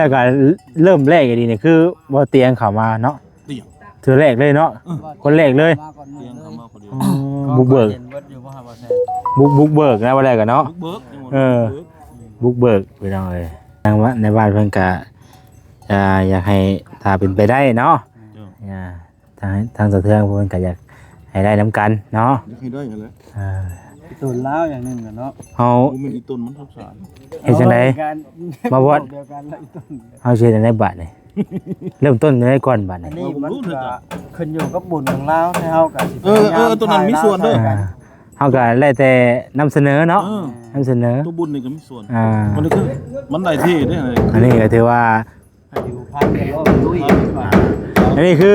ແລ້ວກໍເລີ່ມແລກອີ່ຫຼີນີ້ ຄືບໍ່ຕຽງເຂົ້າມາເນາະ ຕຽງ ເທື່ອແລກເລີຍເນາະ ເອີ ຄົນແລກເລີຍ ມາກ່ອນໝູ່ເລີຍ ຕຽງເຂົ້າມາຄົນດຽວ ອືມ ບຸກເບີກ ເຫັນເບິດຢູ່ບໍ່ ຫາບໍ່ແຊ ບຸກ ບຸກເບີກນະ ບໍ່ແລກກໍເນາະ ບຸກເບີກ ເອີ ບຸກເບີກ ພີ່ນ້ອງເອີຍ ທາງ ໃນບ້ານເພິ່ນກະ ອ່າ ຢາກໃຫ້ ຖ້າເປັນໄປໄດ້ເນາະ ເຈົ້າ ອ່າ ທາງ ທາງສາວເທືອງເພິ່ນກໍຢາກໃຫ້ໄດ້ນຳກັນເນາະ ຢາກໃຫ້ໄດ້ຫັ້ນແຫຼະ ອ່າ ອີ່ຕົນລາວຢ່າງໜຶ່ງແຫຼະເນາະ ເຮົາ ບໍ່ແມ່ນອີ່ຕົນ ມັນສົງສານ ເຮັດຈັ່ງໃດ ມາວອດ ດຽວກັນລະ ອີ່ຕົນ ເຮົາຊິເຮັດຈັ່ງໃດບາດນີ້ ເລີ່ມຕົ້ນຈັ່ງໃດກ່ອນບາດນີ້ ອັນນີ້ມັນກໍຂຶ້ນຢູ່ກັບບຸນຂອງລາວ ແຕ່ເຮົາກໍຊິ ເອີ ເອີ ຕົວນັ້ນມີສ່ວນເດີ ອ່າ ເຮົາກໍແລ້ວແຕ່ນຳສະເໜີເນາະ ເອີ ນຳສະເໜີ ຕົວບຸນນີ້ກໍມີສ່ວນ ອ່າ ມັນຄື ມັນໄດ້ທີ່ເດ້ ອັນນີ້ກໍຖືວ່າ ອາຍຸພັນເປັນຮ້ອຍລຸຍ ອັນນີ້ຄື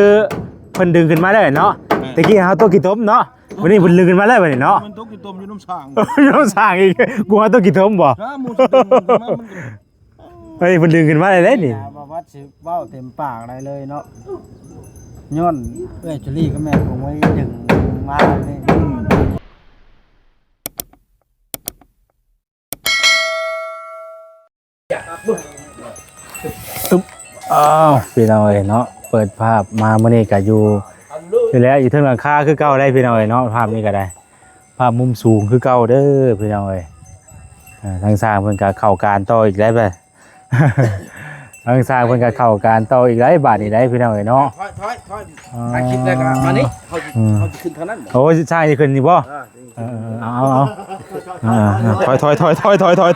ເພິ່ນດຶງຂຶ້ນມາເລີຍເນາະ ແມ່ນ ແຕ່ກີ້ເຮົາຕົກຂີ້ຕົມເນາະ ວັນນີ້ເພິ່ນດຶງຂຶ້ນມາເລີຍບັດນີ້ເນາະ ມັນຕົກຂີ້ຕົມຢູ່ນ້ຳສ້າງ ຢູ່ນ້ຳສ້າງອີກ ກູເຮົາຕົກຂີ້ຕົມບໍ່ ຖ້າໝູ່ຊິດຶງຂຶ້ນມາ ມັນ ເຮີ້ຍ ເພິ່ນດຶງຂຶ້ນມາໄດ້ເດ້ນີ້ ບໍ່ວ່າຊິເວົ້າເຕັມປາກໄດ້ເລີຍເນາະ ຍ້ອນເອື້ອຍຈຸລີກັບແມ່ຄົງໄວ້ດຶງມານີ້ ອືມ ອຶບ ອ້າວ ພີ່ນ້ອງເອີຍເນາະ ເປີດພາບມາມື້ນີ້ກະຢູ່ ຢູ່ແລ້ວ ຢູ່ເທິງຫຼັງຄາຄືເກົ່າໄດ໋ ພີ່ນ້ອງເອີຍເນາະ ພາບນີ້ກະໄດ້ ພາບມຸມສູງຄືເກົ່າເດີພີ່ນ້ອງເອີຍ ເອີ ທາງຊ່າງເພິ່ນກະເຂົ້າການຕໍ່ອີກແລ້ວ ທາງຊ່າງເພິ່ນກະເຂົ້າການຕໍ່ອີກໄດ໋ ບາດນີ້ໄດ໋ ພີ່ນ້ອງເອີຍເນາະ ຖອຍ ຖອຍ ຖອຍ ອໍ ຖ່າຍຄລິບແລ້ວກະມານີ້ ເຮົາຊິ ອືມ ເຮົາຊິຂຶ້ນທາງນັ້ນ ໂອ້ ຊ່າງຊິຂຶ້ນນີ້ບໍ່? ເອີ ເອີ ເອີ ເອົາ ເອົາ ເອີ ເອີ ຖອຍ ຖອຍ ຖອຍ ຖອຍ ເອີ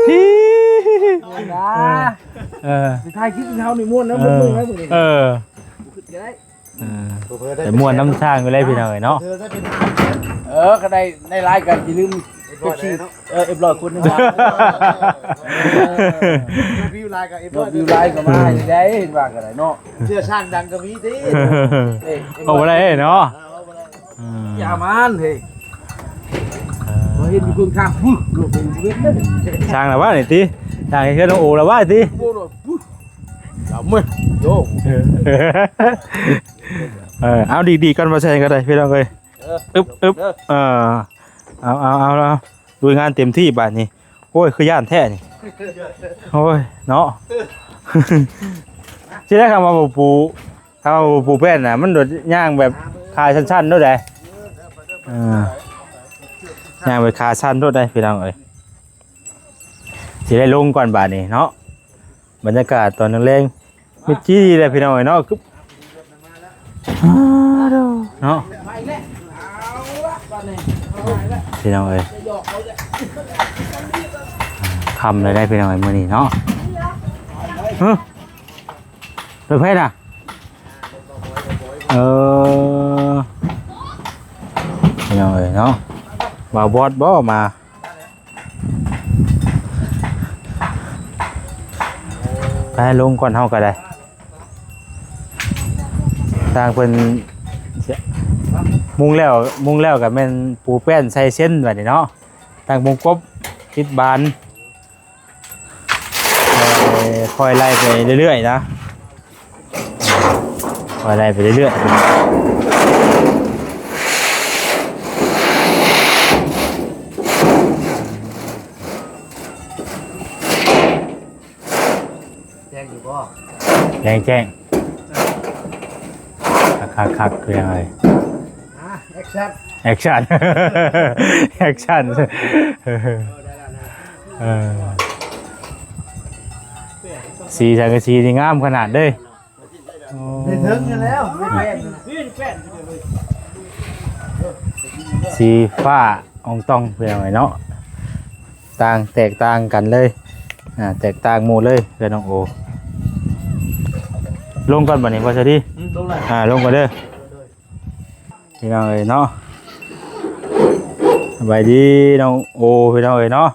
ເອີ ຊິຖ່າຍຄລິບເຮົານີ້ມ່ວນນະ ເອີ ເບິ່ງ ເບິ່ງໄວ້ມື້ນີ້ ເອີ ຂຶ້ນກໍໄດ້ ເອີ ໄດ້ມ່ວນນຳຊ່າງຢູ່ແລ້ວ ພີ່ນ້ອງເອີຍເນາະ ເອີ ກໍໄດ້ ໄດ້ຫຼາຍກໍຢ່າລືມ ເອັຟຊີ ເອີ ເອັຟຮ້ອຍ ຄົນໜຶ່ງ ເອີ ວິວຫຼາຍກໍເອັຟຮ້ອຍ ວິວຫຼາຍກໍມາໄດ້ ເຫັນວ່າກໍໄດ້ເນາະ ເສື້ອຊ່າງດັງກໍມີຕິ ເອີ ເອົາບໍ່ໄດ້ເນາະ ເອີ ເອົາບໍ່ໄດ້ ອືມ ຢ່າມານເຮີ້ຍ ບໍ່ເຫັນຢູ່ເບື້ອງທາງ ປຶ້ບ ລົງໄປເຫັນເລີຍ ຊ່າງລະວ່ານີ້ຕິ ຊ່າງເຮັດເຮືອນນ້ອງໂອລະວ່າຕິ ໂອ້ໂຫ ປຶ້ບ ຢ່າເມີຍ ໂຢ ເອີ ເອົາ ດີດໆ ກ່ອນ ບໍ່ໃສ່ກໍໄດ້ ພີ່ນ້ອງເອີຍ ເອີ ອຶບ ອຶບ ເອີ ເອີ ເອົາ ເອົາ ເອົາ ເອົາ ລຸຍງານເຕັມທີ່ບາດນີ້ ໂອ້ຍ ຄືຢ້ານແທ້ນີ້ ໂອ້ຍ ເນາະ ຊິໄດ້ ຄຳວ່າບໍ່ປູ ຖ້າວ່າບໍ່ປູແປ້ນນະ ມັນໂດດຍ່າງແບບຂາສັ້ນໆໂດດໃດ ເອີ ຍ່າງແບບຂາສັ້ນໂດດໃດ ພີ່ນ້ອງເອີຍ ຊິໄດ້ລົງກ່ອນບາດນີ້ເນາະ ບັນຍາກາດຕອນແລງໆ ມິດຈີ່ແຫຼະ ພີ່ນ້ອງເອີຍເນາະ ເນາະ ພີ່ນ້ອງເອີຍ ຄ່ຳແລ້ວໄດ໋ ພີ່ນ້ອງເອີຍ ມື້ນີ້ເນາະ ຮະ ລົດໃຜນະ ເອີ ພີ່ນ້ອງເອີຍເນາະ ບ່າວບອດບໍ່ມາ ໄປລົງກ່ອນເຮົາກໍໄດ້ ທາງເພິ່ນມຸງແລ້ວ ມຸງແລ້ວກໍແມ່ນປູແປ້ນໃສ່ເຊັນບັດນີ້ເນາະ ທາງມຸງກົບ ຕິດບານ ເອີ ຄ່ອຍໄລ່ໄປເລື້ອຍໆນະ ຄ່ອຍໄລ່ໄປເລື້ອຍໆ ແຈ້ງຢູ່ບໍ່? ແຈ້ງ ແຈ້ງ ຄັກໆ ຄືຫຍັງເອີຍ? ອ່າ ແອັກຊັນ ແອັກຊັນ ແອັກຊັນ ເອີ ສີສັງກະສີນີ້ງາມຂະໜາດເດ້. ໂອ້ ໄດ້ເຖິງຢູ່ແລ້ວ ສີຟ້າອອງຕອງ ພີ່ນ້ອງເອີຍເນາະ ຕ່າງ ແຕກຕ່າງກັນເລີຍ ອ່າ ແຕກຕ່າງໝູ່ເລີຍ ເຮືອນນ້ອງໂອ. ລົງກ່ອນບັດນີ້ ບໍ່ສະດີ ອືມ ລົງແລ້ວ ອ່າ ລົງກ່ອນເດີ ພີ່ນ້ອງເອີຍເນາະ. ສະບາຍດີນ້ອງໂອ ພີ່ນ້ອງເອີຍເນາະ.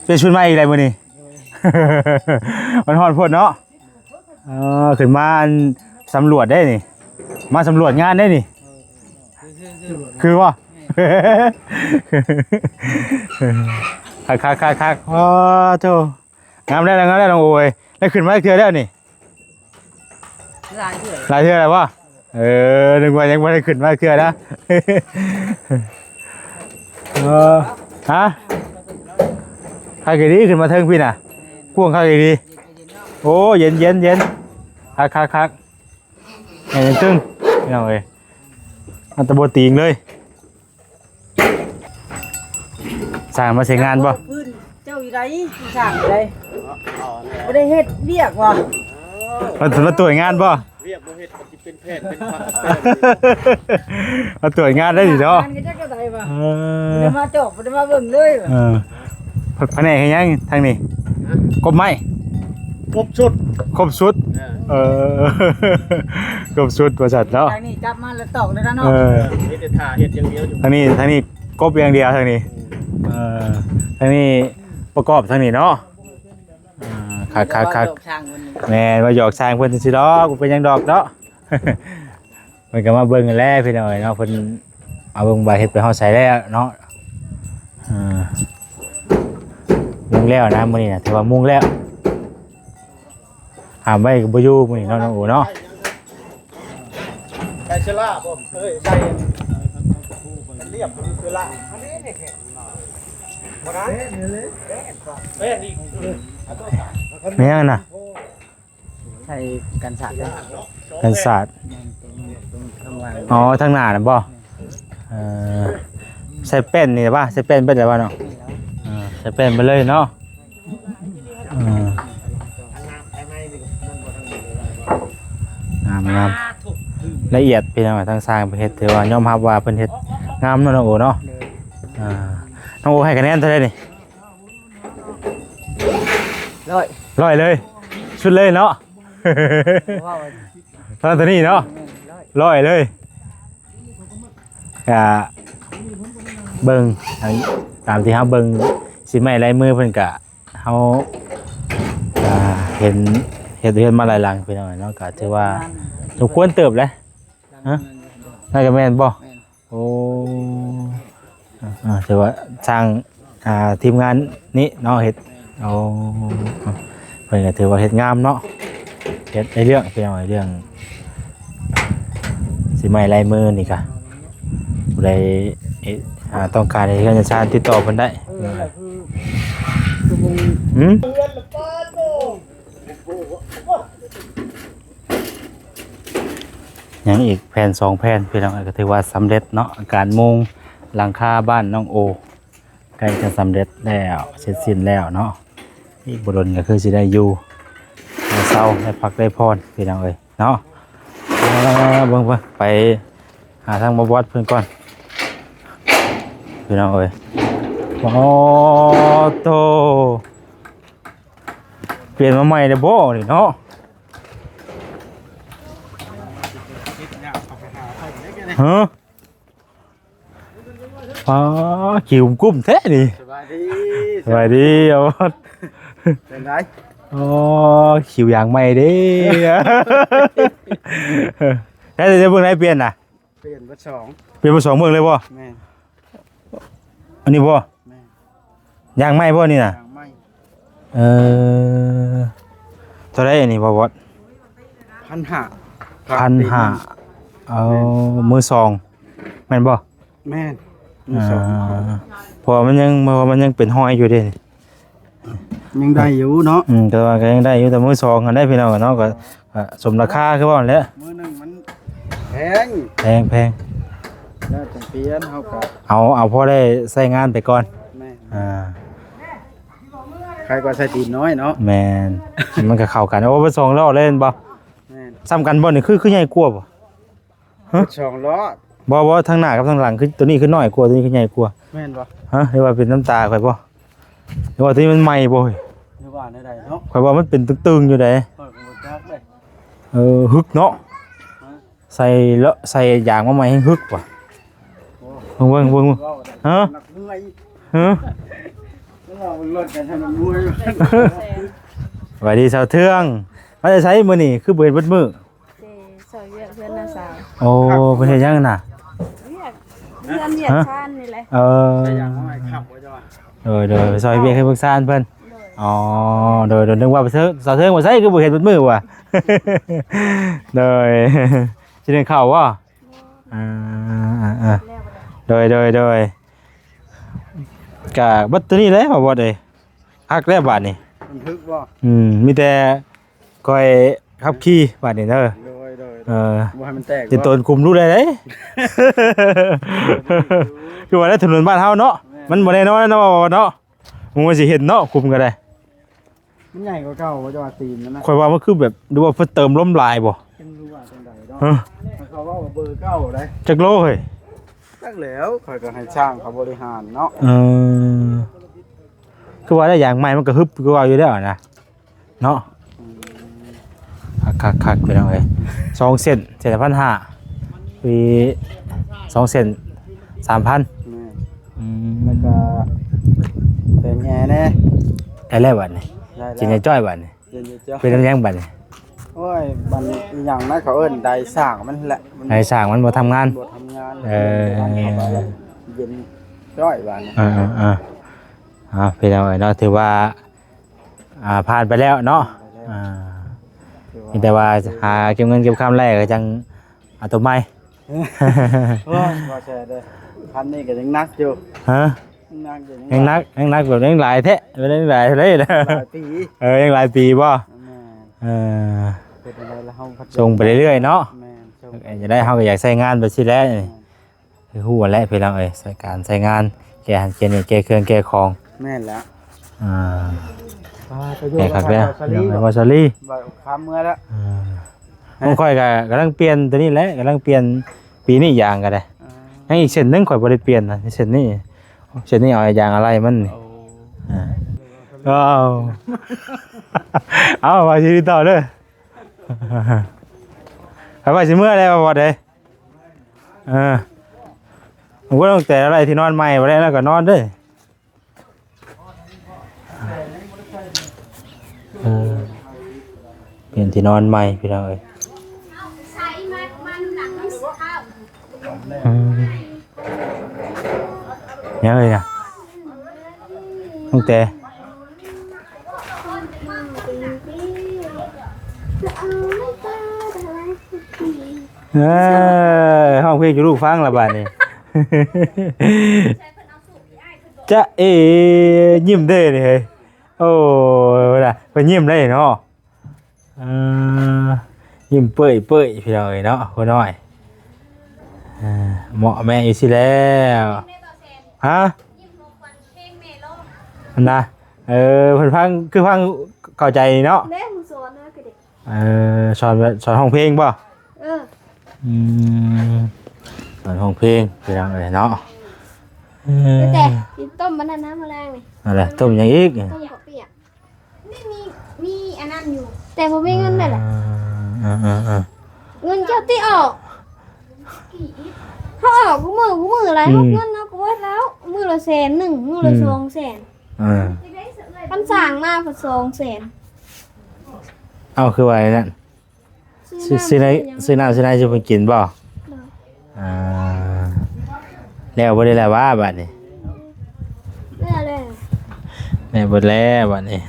ເອົ້າ ປ່ຽນຊຸດໃໝ່ອີກແລ້ວມື້ນີ້ ມັນຮ້ອນໂພດເນາະ. ເອີ ຂຶ້ນມາອັນສຳຫຼວດເດ້ນີ້ ມາສຳຫຼວດງານເດ້ນີ້ ຄືບໍ່? ຄັກໆໆໆ ໂອ້ໂທ້ ງາມແລ້ວ ງາມແລ້ວນ້ອງໂອເອີຍ. ໄດ້ຂຶ້ນມາຈັກເທື່ອແລ້ວນີ້? ຫຼາຍເທື່ອ ຫຼາຍເທື່ອແລ້ວບໍ່? ເອີ ນຶກວ່າຍັງບໍ່ໄດ້ຂຶ້ນມາເທື່ອນະ. ເອີ ຮະ? ຄັກອີ່ຫຼີ ຂຶ້ນມາເທິງພີ້ນະ ກວ້າງຄັກອີ່ຫຼີ. ໂອ້ ເຢັນໆໆ ຄັກໆໆ ແມ່ນຈັ່ງຕຶງ ພີ່ນ້ອງເອີຍ ອັນຕະບົວຕີງເລີຍ. ສ້າງມາໃຊ້ງານບໍ່? ເຈົ້າຢູ່ໃດ? ສ້າງຢູ່ໃດ? ບໍ່ໄດ້ເຮັດວຽກຫວາ? ມາ ມາຕວດງານບໍ່? ວຽກບໍ່ເຮັດ ເປັນແຜ່ນເປັນພັກ ມາຕວດງານໄດ້ນີ້ເນາະ ງານກໍຈັກແນວໃດຫວາ ເອີ ບໍ່ໄດ້ມາຈອບ ບໍ່ໄດ້ມາເບິ່ງເລີຍຫວາ ເອີ ພະແນກເຮັດຫຍັງທາງນີ້? ຮະ? ກົບໄມ້ ຄົບຊຸດ ຄົບຊຸດ ເອີ ເອີ ຄົບຊຸດວ່າຊັ້ນເນາະ ທາງນີ້ຈັບມາແລ້ວຕອກເລີຍນະເນາະ ເອີ ມີແຕ່ຖ້າເຮັດຢ່າງດຽວຢູ່ ທາງນີ້ ທາງນີ້ກົບຢ່າງດຽວທາງນີ້ ອືມ ເອີ ທາງນີ້ປະກອບທາງນີ້ເນາະ ອ່າ ຄັກໆໆ ວ່າຢອກຊ່າງເພິ່ນ ແມ່ນ ວ່າຢອກຊ່າງເພິ່ນຊື່ໆດອກ ບໍ່ເປັນຫຍັງດອກເນາະ ເພິ່ນກໍມາເບິ່ງຫັ້ນແຫຼະພີ່ນ້ອງເອີຍເນາະ ເພິ່ນເອົາເບິ່ງວ່າເຮັດໄປຮອດໃສແລ້ວເນາະ ອ່າ ມຸງແລ້ວນະ ມື້ນີ້ນະ ຖືວ່າມຸງແລ້ວ ຫ້າມໄວ້ກໍບໍ່ຢູ່ມື້ນີ້ເນາະ ນ້ອງໂອເນາະ ໃສ່ເຊື້ອລາບໍ່? ເອີຍ ໃສ່ລຽບເຊື້ອລາ ບໍ່ໄດ້ ແມ່ນອີກ ແມ່ນຫຍັງນະ? ໃສ່ກັນສາດເດ້ ກັນສາດ ແມ່ນ ຕົງ ຕົງຂ້າງຫຼັງ ອໍ ທາງໜ້ານະບໍ່? ແມ່ນ ເອີ ໃສ່ແປ້ນນີ້ລະຫວາ? ໃສ່ແປ້ນເບິດລະຫວາເນາະ? ນີ້ລະ ເອີ ໃສ່ແປ້ນໄປເລີຍເນາະ ເອີ ງາມໆ ລະອຽດພີ່ນ້ອງ ທາງຊ່າງເພິ່ນເຮັດ ຖືວ່າຍອມຮັບວ່າເພິ່ນເຮັດງາມເນາະ ນ້ອງໂອເນາະ ເອີ ນ້ອງໂອໃຫ້ຄະແນນເທົ່າໃດນີ້? ຮ້ອຍ ຮ້ອຍເລີຍ ສຸດເລີຍເນາະ ເວົ້າ ຕອນໂຕນີ້ເນາະ ແມ່ນ ຮ້ອຍ ຮ້ອຍເລີຍ ກະເບິ່ງ ຕາມທີ່ເຮົາເບິ່ງສີໄມ້ລາຍມືເພິ່ນກະ ເຮົາ ກະເຫັນເຮັດເຮືອນມາຫຼາຍຫຼັງພີ່ນ້ອງເນາະ ກະຖືວ່າສົມຄວນເຕີບແຫຼະ ຮະ ໜ້າຈະແມ່ນບໍ່? ແມ່ນ ໂອ້ ອ່າ ຖືວ່າຊ່າງ ອ່າ ທີມງານນີ້ເນາະເຮັດ ໂອ້ ເພິ່ນກໍຖືວ່າເຮັດງາມເນາະ ເຮັດໃນເລື່ອງ ພີ່ນ້ອງ ເລື່ອງສີໄມ້ລາຍມືນີ້ກະ ຜູ້ໃດ ເອີ ອ່າ ຕ້ອງການເຮັດເຮືອນເຮັດຊານຕິດຕໍ່ເພິ່ນໄດ້ ເອີ ຫືມ? ຍັງອີກແຜ່ນສອງແຜ່ນ ພີ່ນ້ອງເອີຍ ກໍຖືວ່າສຳເລັດເນາະ ການມຸງຫຼັງຄາບ້ານນ້ອງໂອ ໃກ້ຈະສຳເລັດແລ້ວ ເສັດສິ້ນແລ້ວເນາະ ອີກບໍ່ດົນກໍຄືຊິໄດ້ຢູ່ ໄດ້ເຊົາ ໄດ້ພັກໄດ້ຜ່ອນ ພີ່ນ້ອງເອີຍເນາະ ເບິ່ງ ເບິ່ງ ໄປຫາທາງບ່າວບອດເພິ່ນກ່ອນ ພີ່ນ້ອງເອີຍ ໂອ້ໂຕ ປ່ຽນມາໃໝ່ແລ້ວບໍ່ນີ້ເນາະ? ຮະ? ອໍ ຄິວກຸ້ມແທ້ນີ້ ສະບາຍດີ ສະບາຍດີ ອາວອດ ເປັນໄດ? ອໍ ຄິວຢາງໃໝ່ເດ້ ແທ້ ແຕ່ເບິ່ງໄດ້ປ່ຽນນະ? ປ່ຽນເບິດສອງ ປ່ຽນເບິດສອງເບິ່ງເລີຍບໍ່? ແມ່ນ ອັນນີ້ບໍ່? ແມ່ນ ຢາງໃໝ່ບໍ່ນີ້ນະ? ຢາງໃໝ່ ເອີ ເທົ່າໃດອັນນີ້ ບ່າວບອດ? ພັນຫ້າ ພັນຫ້າ ເອົາ ມືສອງ ແມ່ນບໍ່? ແມ່ນ ມືສອງ ອ່າ ເພາະວ່າມັນຍັງ ເພາະວ່າມັນຍັງເປັນຮອຍຢູ່ເດ້ ຍັງໄດ້ຢູ່ເນາະ ອືມ ແຕ່ວ່າກໍຍັງໄດ້ຢູ່ ແຕ່ມືສອງຫັ້ນໄດ໋ພີ່ນ້ອງເນາະ ກໍ ກໍສົມລາຄາຄືເວົ້າຫັ້ນແຫຼະ ມື້ໜຶ່ງມັນແພງ ແພງ ແພງ ແລ້ວຈັ່ງປ່ຽນ ເຮົາກໍເອົາ ເອົາພໍໄດ້ໃຊ້ງານໄປກ່ອນ ແມ່ນ ອ່າ ໃຜກໍໃຊ້ຕີນນ້ອຍເນາະ ແມ່ນ ມັນກໍເຂົ້າກັນ ໂອ້ ເບິດສອງລໍ້ເລີຍແມ່ນບໍ່? ແມ່ນ ສ່ຳກັນບໍ່ນີ້ ຄື ຄືໃຫຍ່ກວ່າບໍ່? ຮະ? ສອງລໍ້ ບໍ່ ບໍ່ ທາງໜ້າກັບທາງຫຼັງ ຄືໂຕນີ້ຄືນ້ອຍກວ່າ ໂຕນີ້ຄືໃຫຍ່ກວ່າ ແມ່ນບໍ່? ຮະ? ຫຼືວ່າເປັນນ້ຳຕາຂ້ອຍບໍ່? ຫຼືວ່າໂຕນີ້ມັນໃໝ່ບໍ່? ຫຼືວ່າແນວໃດເນາະ? ຂ້ອຍວ່າມັນເປັນຕຶງໆຢູ່ໃດ ຂ້ອຍກໍບໍ່ຈັກເດ້ ເອີ ຮຶກເນາະ ຮະ? ໃສ່ເລາະ ໃສ່ຢາງມາໃໝ່ແຮງຮຶກວ່າ ໂອ້ ເບິ່ງ ເບິ່ງ ເບິ່ງ ເວົ້າ ຮະ? ນັກມວຍ ຮະ? ເວົ້າກັນໃຫ້ມັນມວຍ ສະບາຍດີສາວເທືອງ ມາແຕ່ໃສມື້ນີ້ ຄືບໍ່ເຫັນເບິດມື້? ຊິຊ່ອຍວຽກເຮືອນນ້າສາວ ໂອ້ ເພິ່ນເຮັດຫຍັງນະ? ວຽກເຮືອນວຽກຊານນີ້ແຫຼະ ເອີ ໂດຍ ໂດຍ ໄປຊ່ອຍວຽກເຮືອນວຽກຊານເພິ່ນ ອໍ ໂດຍ ໂດຍ ນຶກວ່າໄປເຊີ ສາວເທິງໄປໃສຄືບໍ່ເຫັນເບິດມື້ຫວາ ໂດຍ ຊິໜຶ້ງເຂົ້າບໍ່? ອ່າ ໂດຍ ໂດຍ ໂດຍ ກະເບິດໂຕນີ້ແຫຼະ ບ່າວບອດເອີຍ ຄັກແລ້ວບາດນີ້ ບັນທຶກບໍ່? ອືມ ມີແຕ່ຂ້ອຍຂັບຂີ່ບາດນີ້ເດີ. ໂດຍໆ ເອີ ບໍ່ໃຫ້ມັນແຕກ ຕິດໂຕນຄຸມຮູ້ໄດ້ເດ້. ຄືວ່າໃນຖະໜົນບ້ານເຮົາເນາະ ແມ່ນ ມັນບໍ່ແນ່ນອນເນາະ ວ່າເນາະ ມັນຊິເຫັນເນາະ ຄຸມກໍໄດ້. ມັນໃຫຍ່ກວ່າເກົ່າບໍ່ ຈະວ່າຕີນມັນນະ? ຂ້ອຍວ່າມັນຄືແບບ ຫຼືວ່າເພິ່ນເຕີມລົມຫຼາຍບໍ່? ຈັກຮູ້ວ່າຈັ່ງໃດເນາະ. ເອີ ເຂົາເວົ້າວ່າເບີເກົ້າໄດ໋. ຈັກໂລເຮີ້ຍ? ຈັກແລ້ວ ຂ້ອຍກໍໃຫ້ຊ່າງເຂົາບໍລິຫານເນາະ. ເອີ ຄືວ່າໄດ້ຢາງໃໝ່ມັນກໍຮຶບ ຄືວ່າຢູ່ແລ້ວນະ ເນາະ. ອືມ ຄັກໆໆ ພີ່ນ້ອງເອີຍ ສອງເສັ້ນ ເສັ້ນລະພັນຫ້າ ອີກສອງເສັ້ນສາມພັນ. ແມ່ນ ອືມ ແລ້ວກໍແປງແອແດ່ ໄດ້ແລ້ວບາດນີ້ ໄດ້ແລ້ວ ຊິໃຫຍ່ຈ້ອຍບາດນີ້ ເປັນຫຍັງບັດນີ້? ໂອ້ຍ ບັດນີ້ອີຫຍັງນະ ເຂົາເອີ້ນໄດສ້າງມັນແຫຼະ ໄດສ້າງມັນບໍ່ທຳງານ ບໍ່ທຳງານ. ເອີ ເຢັນຈ້ອຍບາດນີ້. ເອີໆໆ ເອົາ ພີ່ນ້ອງເອີຍເນາະ ຖືວ່າ ອ່າ ຜ່ານໄປແລ້ວເນາະ. ຜ່ານໄປແລ້ວ ອ່າ ຖືວ່າ ມີແຕ່ວ່າຫາເກັບເງິນເກັບຄຳໄດ້ກໍຈັ່ງເອົາຕົວໃໝ່. ໂອ້ຍ ບໍ່ແຊເດີ ຄັນນີ້ກໍຍັງໜັກຢູ່. ຮະ? ຍັງໜັກຢູ່ ຍັງໜັກ ຍັງໜັກແບບຍັງຫຼາຍແທ້ ແບບຍັງຫຼາຍເທົ່າໃດລະ? ຫຼາຍປີ ເອີ ຍັງຫຼາຍປີບໍ່? ແມ່ນ ເອີ ເຮັດຈັ່ງໃດລະ ເຮົາພັດສົ່ງໄປເລື້ອຍໆເນາະ. ແມ່ນ ສົ່ງ ເອີ ຈັ່ງໃດເຮົາກໍຢາກໃຊ້ງານໄປຊີ້ແຫຼະ. ແມ່ນ ຄືຮູ້ແຫຼະພີ່ນ້ອງເອີຍ ໃຊ້ການໃຊ້ງານ ແກ່ຫັ້ນແກ່ນີ້ ແກ່ເຄື່ອງແກ່ຂອງ. ແມ່ນແລ້ວ ອ່າ ອ່າ ແກ່ຄັກແລ້ວ ບໍ່ສາລີ ບໍ່ຄຳເມືອແລ້ວ. ອ່າ ຂອງຂ້ອຍກໍກຳລັງປ່ຽນຕົວນີ້ແຫຼະ ກຳລັງປ່ຽນປີນີ້ຢາງກໍໄດ້. ອ່າ ຍັງອີກເສັ້ນໜຶ່ງຂ້ອຍບໍ່ໄດ້ປ່ຽນນະ ເສັ້ນນີ້ ເສັ້ນນີ້ເອົາຢາງອາໄລ່ມັນນີ້. ໂອ້ ອ່າ ເອົາ ເອົາ ວ່າຊິຕິດຕໍ່ເດີ ຂ້ອຍວ່າຊິເມືອແລ້ວ ບໍ່ໄດ້. ເອີ ໂອ້ຍ ຕັ້ງແຕ່ໄດ້ທີ່ນອນໃໝ່ບໍ່ໄດ້ ແລ້ວກໍນອນເດີ. ເອີ ປ່ຽນທີ່ນອນໃໝ່ພີ່ນ້ອງເອີຍ. ອືມ ຍັງເລີຍນະ ຕັ້ງແຕ່ ເອີ ຮ້ອງເພງໃຫ້ລູກຟັງລະບາດນີ້. ຈະເອ ຍິ້ມເດ້ນີ້ເຮີ້ຍ. ໂອ້ຍ ເພິ່ນນະ ເພິ່ນຍິ້ມໄດ້ເນາະ. ເອີ ຍິ້ມເປີ້ຍໆ ພີ່ນ້ອງເອີຍເນາະ ຜູ້ນ້ອຍ. ເອີ ເໝາະແມ່ຢູ່ຊີ້ແລ້ວ. ຮະ? ຫັ້ນນະ ເອີ ເພິ່ນຟັງ ຄືຟັງເຂົ້າໃຈເນາະ. ແມ່ຜູ້ສອນນະ ຄືເດັກ ເອີ ສອນ ສອນຮ້ອງເພງບໍ່? ເອີ ອືມ ສອນຮ້ອງເພງ ພີ່ນ້ອງເອີຍເນາະ. ເອີ ແຕ່ຊິຕົ້ມມັນນັ້ນນະ ມື້ແລງນີ້. ນັ້ນແຫຼະ ຕົ້ມຫຍັງອີກ? ຕົ້ມເຂົ້າປຽກ. ນີ້ມີ ມີອັນນັ້ນຢູ່ ແຕ່ບໍ່ມີເງິນແລ້ວແຫຼະ. ເອີໆໆ ເງິນເຈົ້າຕິອອກ ເຮົາອອກຄູ່ມື້ ຄູ່ມື້ຫຼາຍ. ອືມ ເງິນເຮົາກໍເບິດແລ້ວ ມື້ລະແສນໜຶ່ງ ມື້ລະ ອືມ ສອງແສນ. ເອີ ຄັນສ້າງມາເພິ່ນສອງແສນ. ເອົ້າ ຄືວ່ານັ້ນ ຊື້ ຊື້ນ້ຳ ຊື້ນ້ຳ ຊື້ໃນ ຊື້ໃຫ້ເພິ່ນກິນບໍ່? ໂດຍ ອ່າ ແລ້ວບໍ່ໄດ້ລະວ່າບາດນີ້? ແລ້ວແລ້ວ ແລ້ວເບິດແລ້ວບາດນີ້.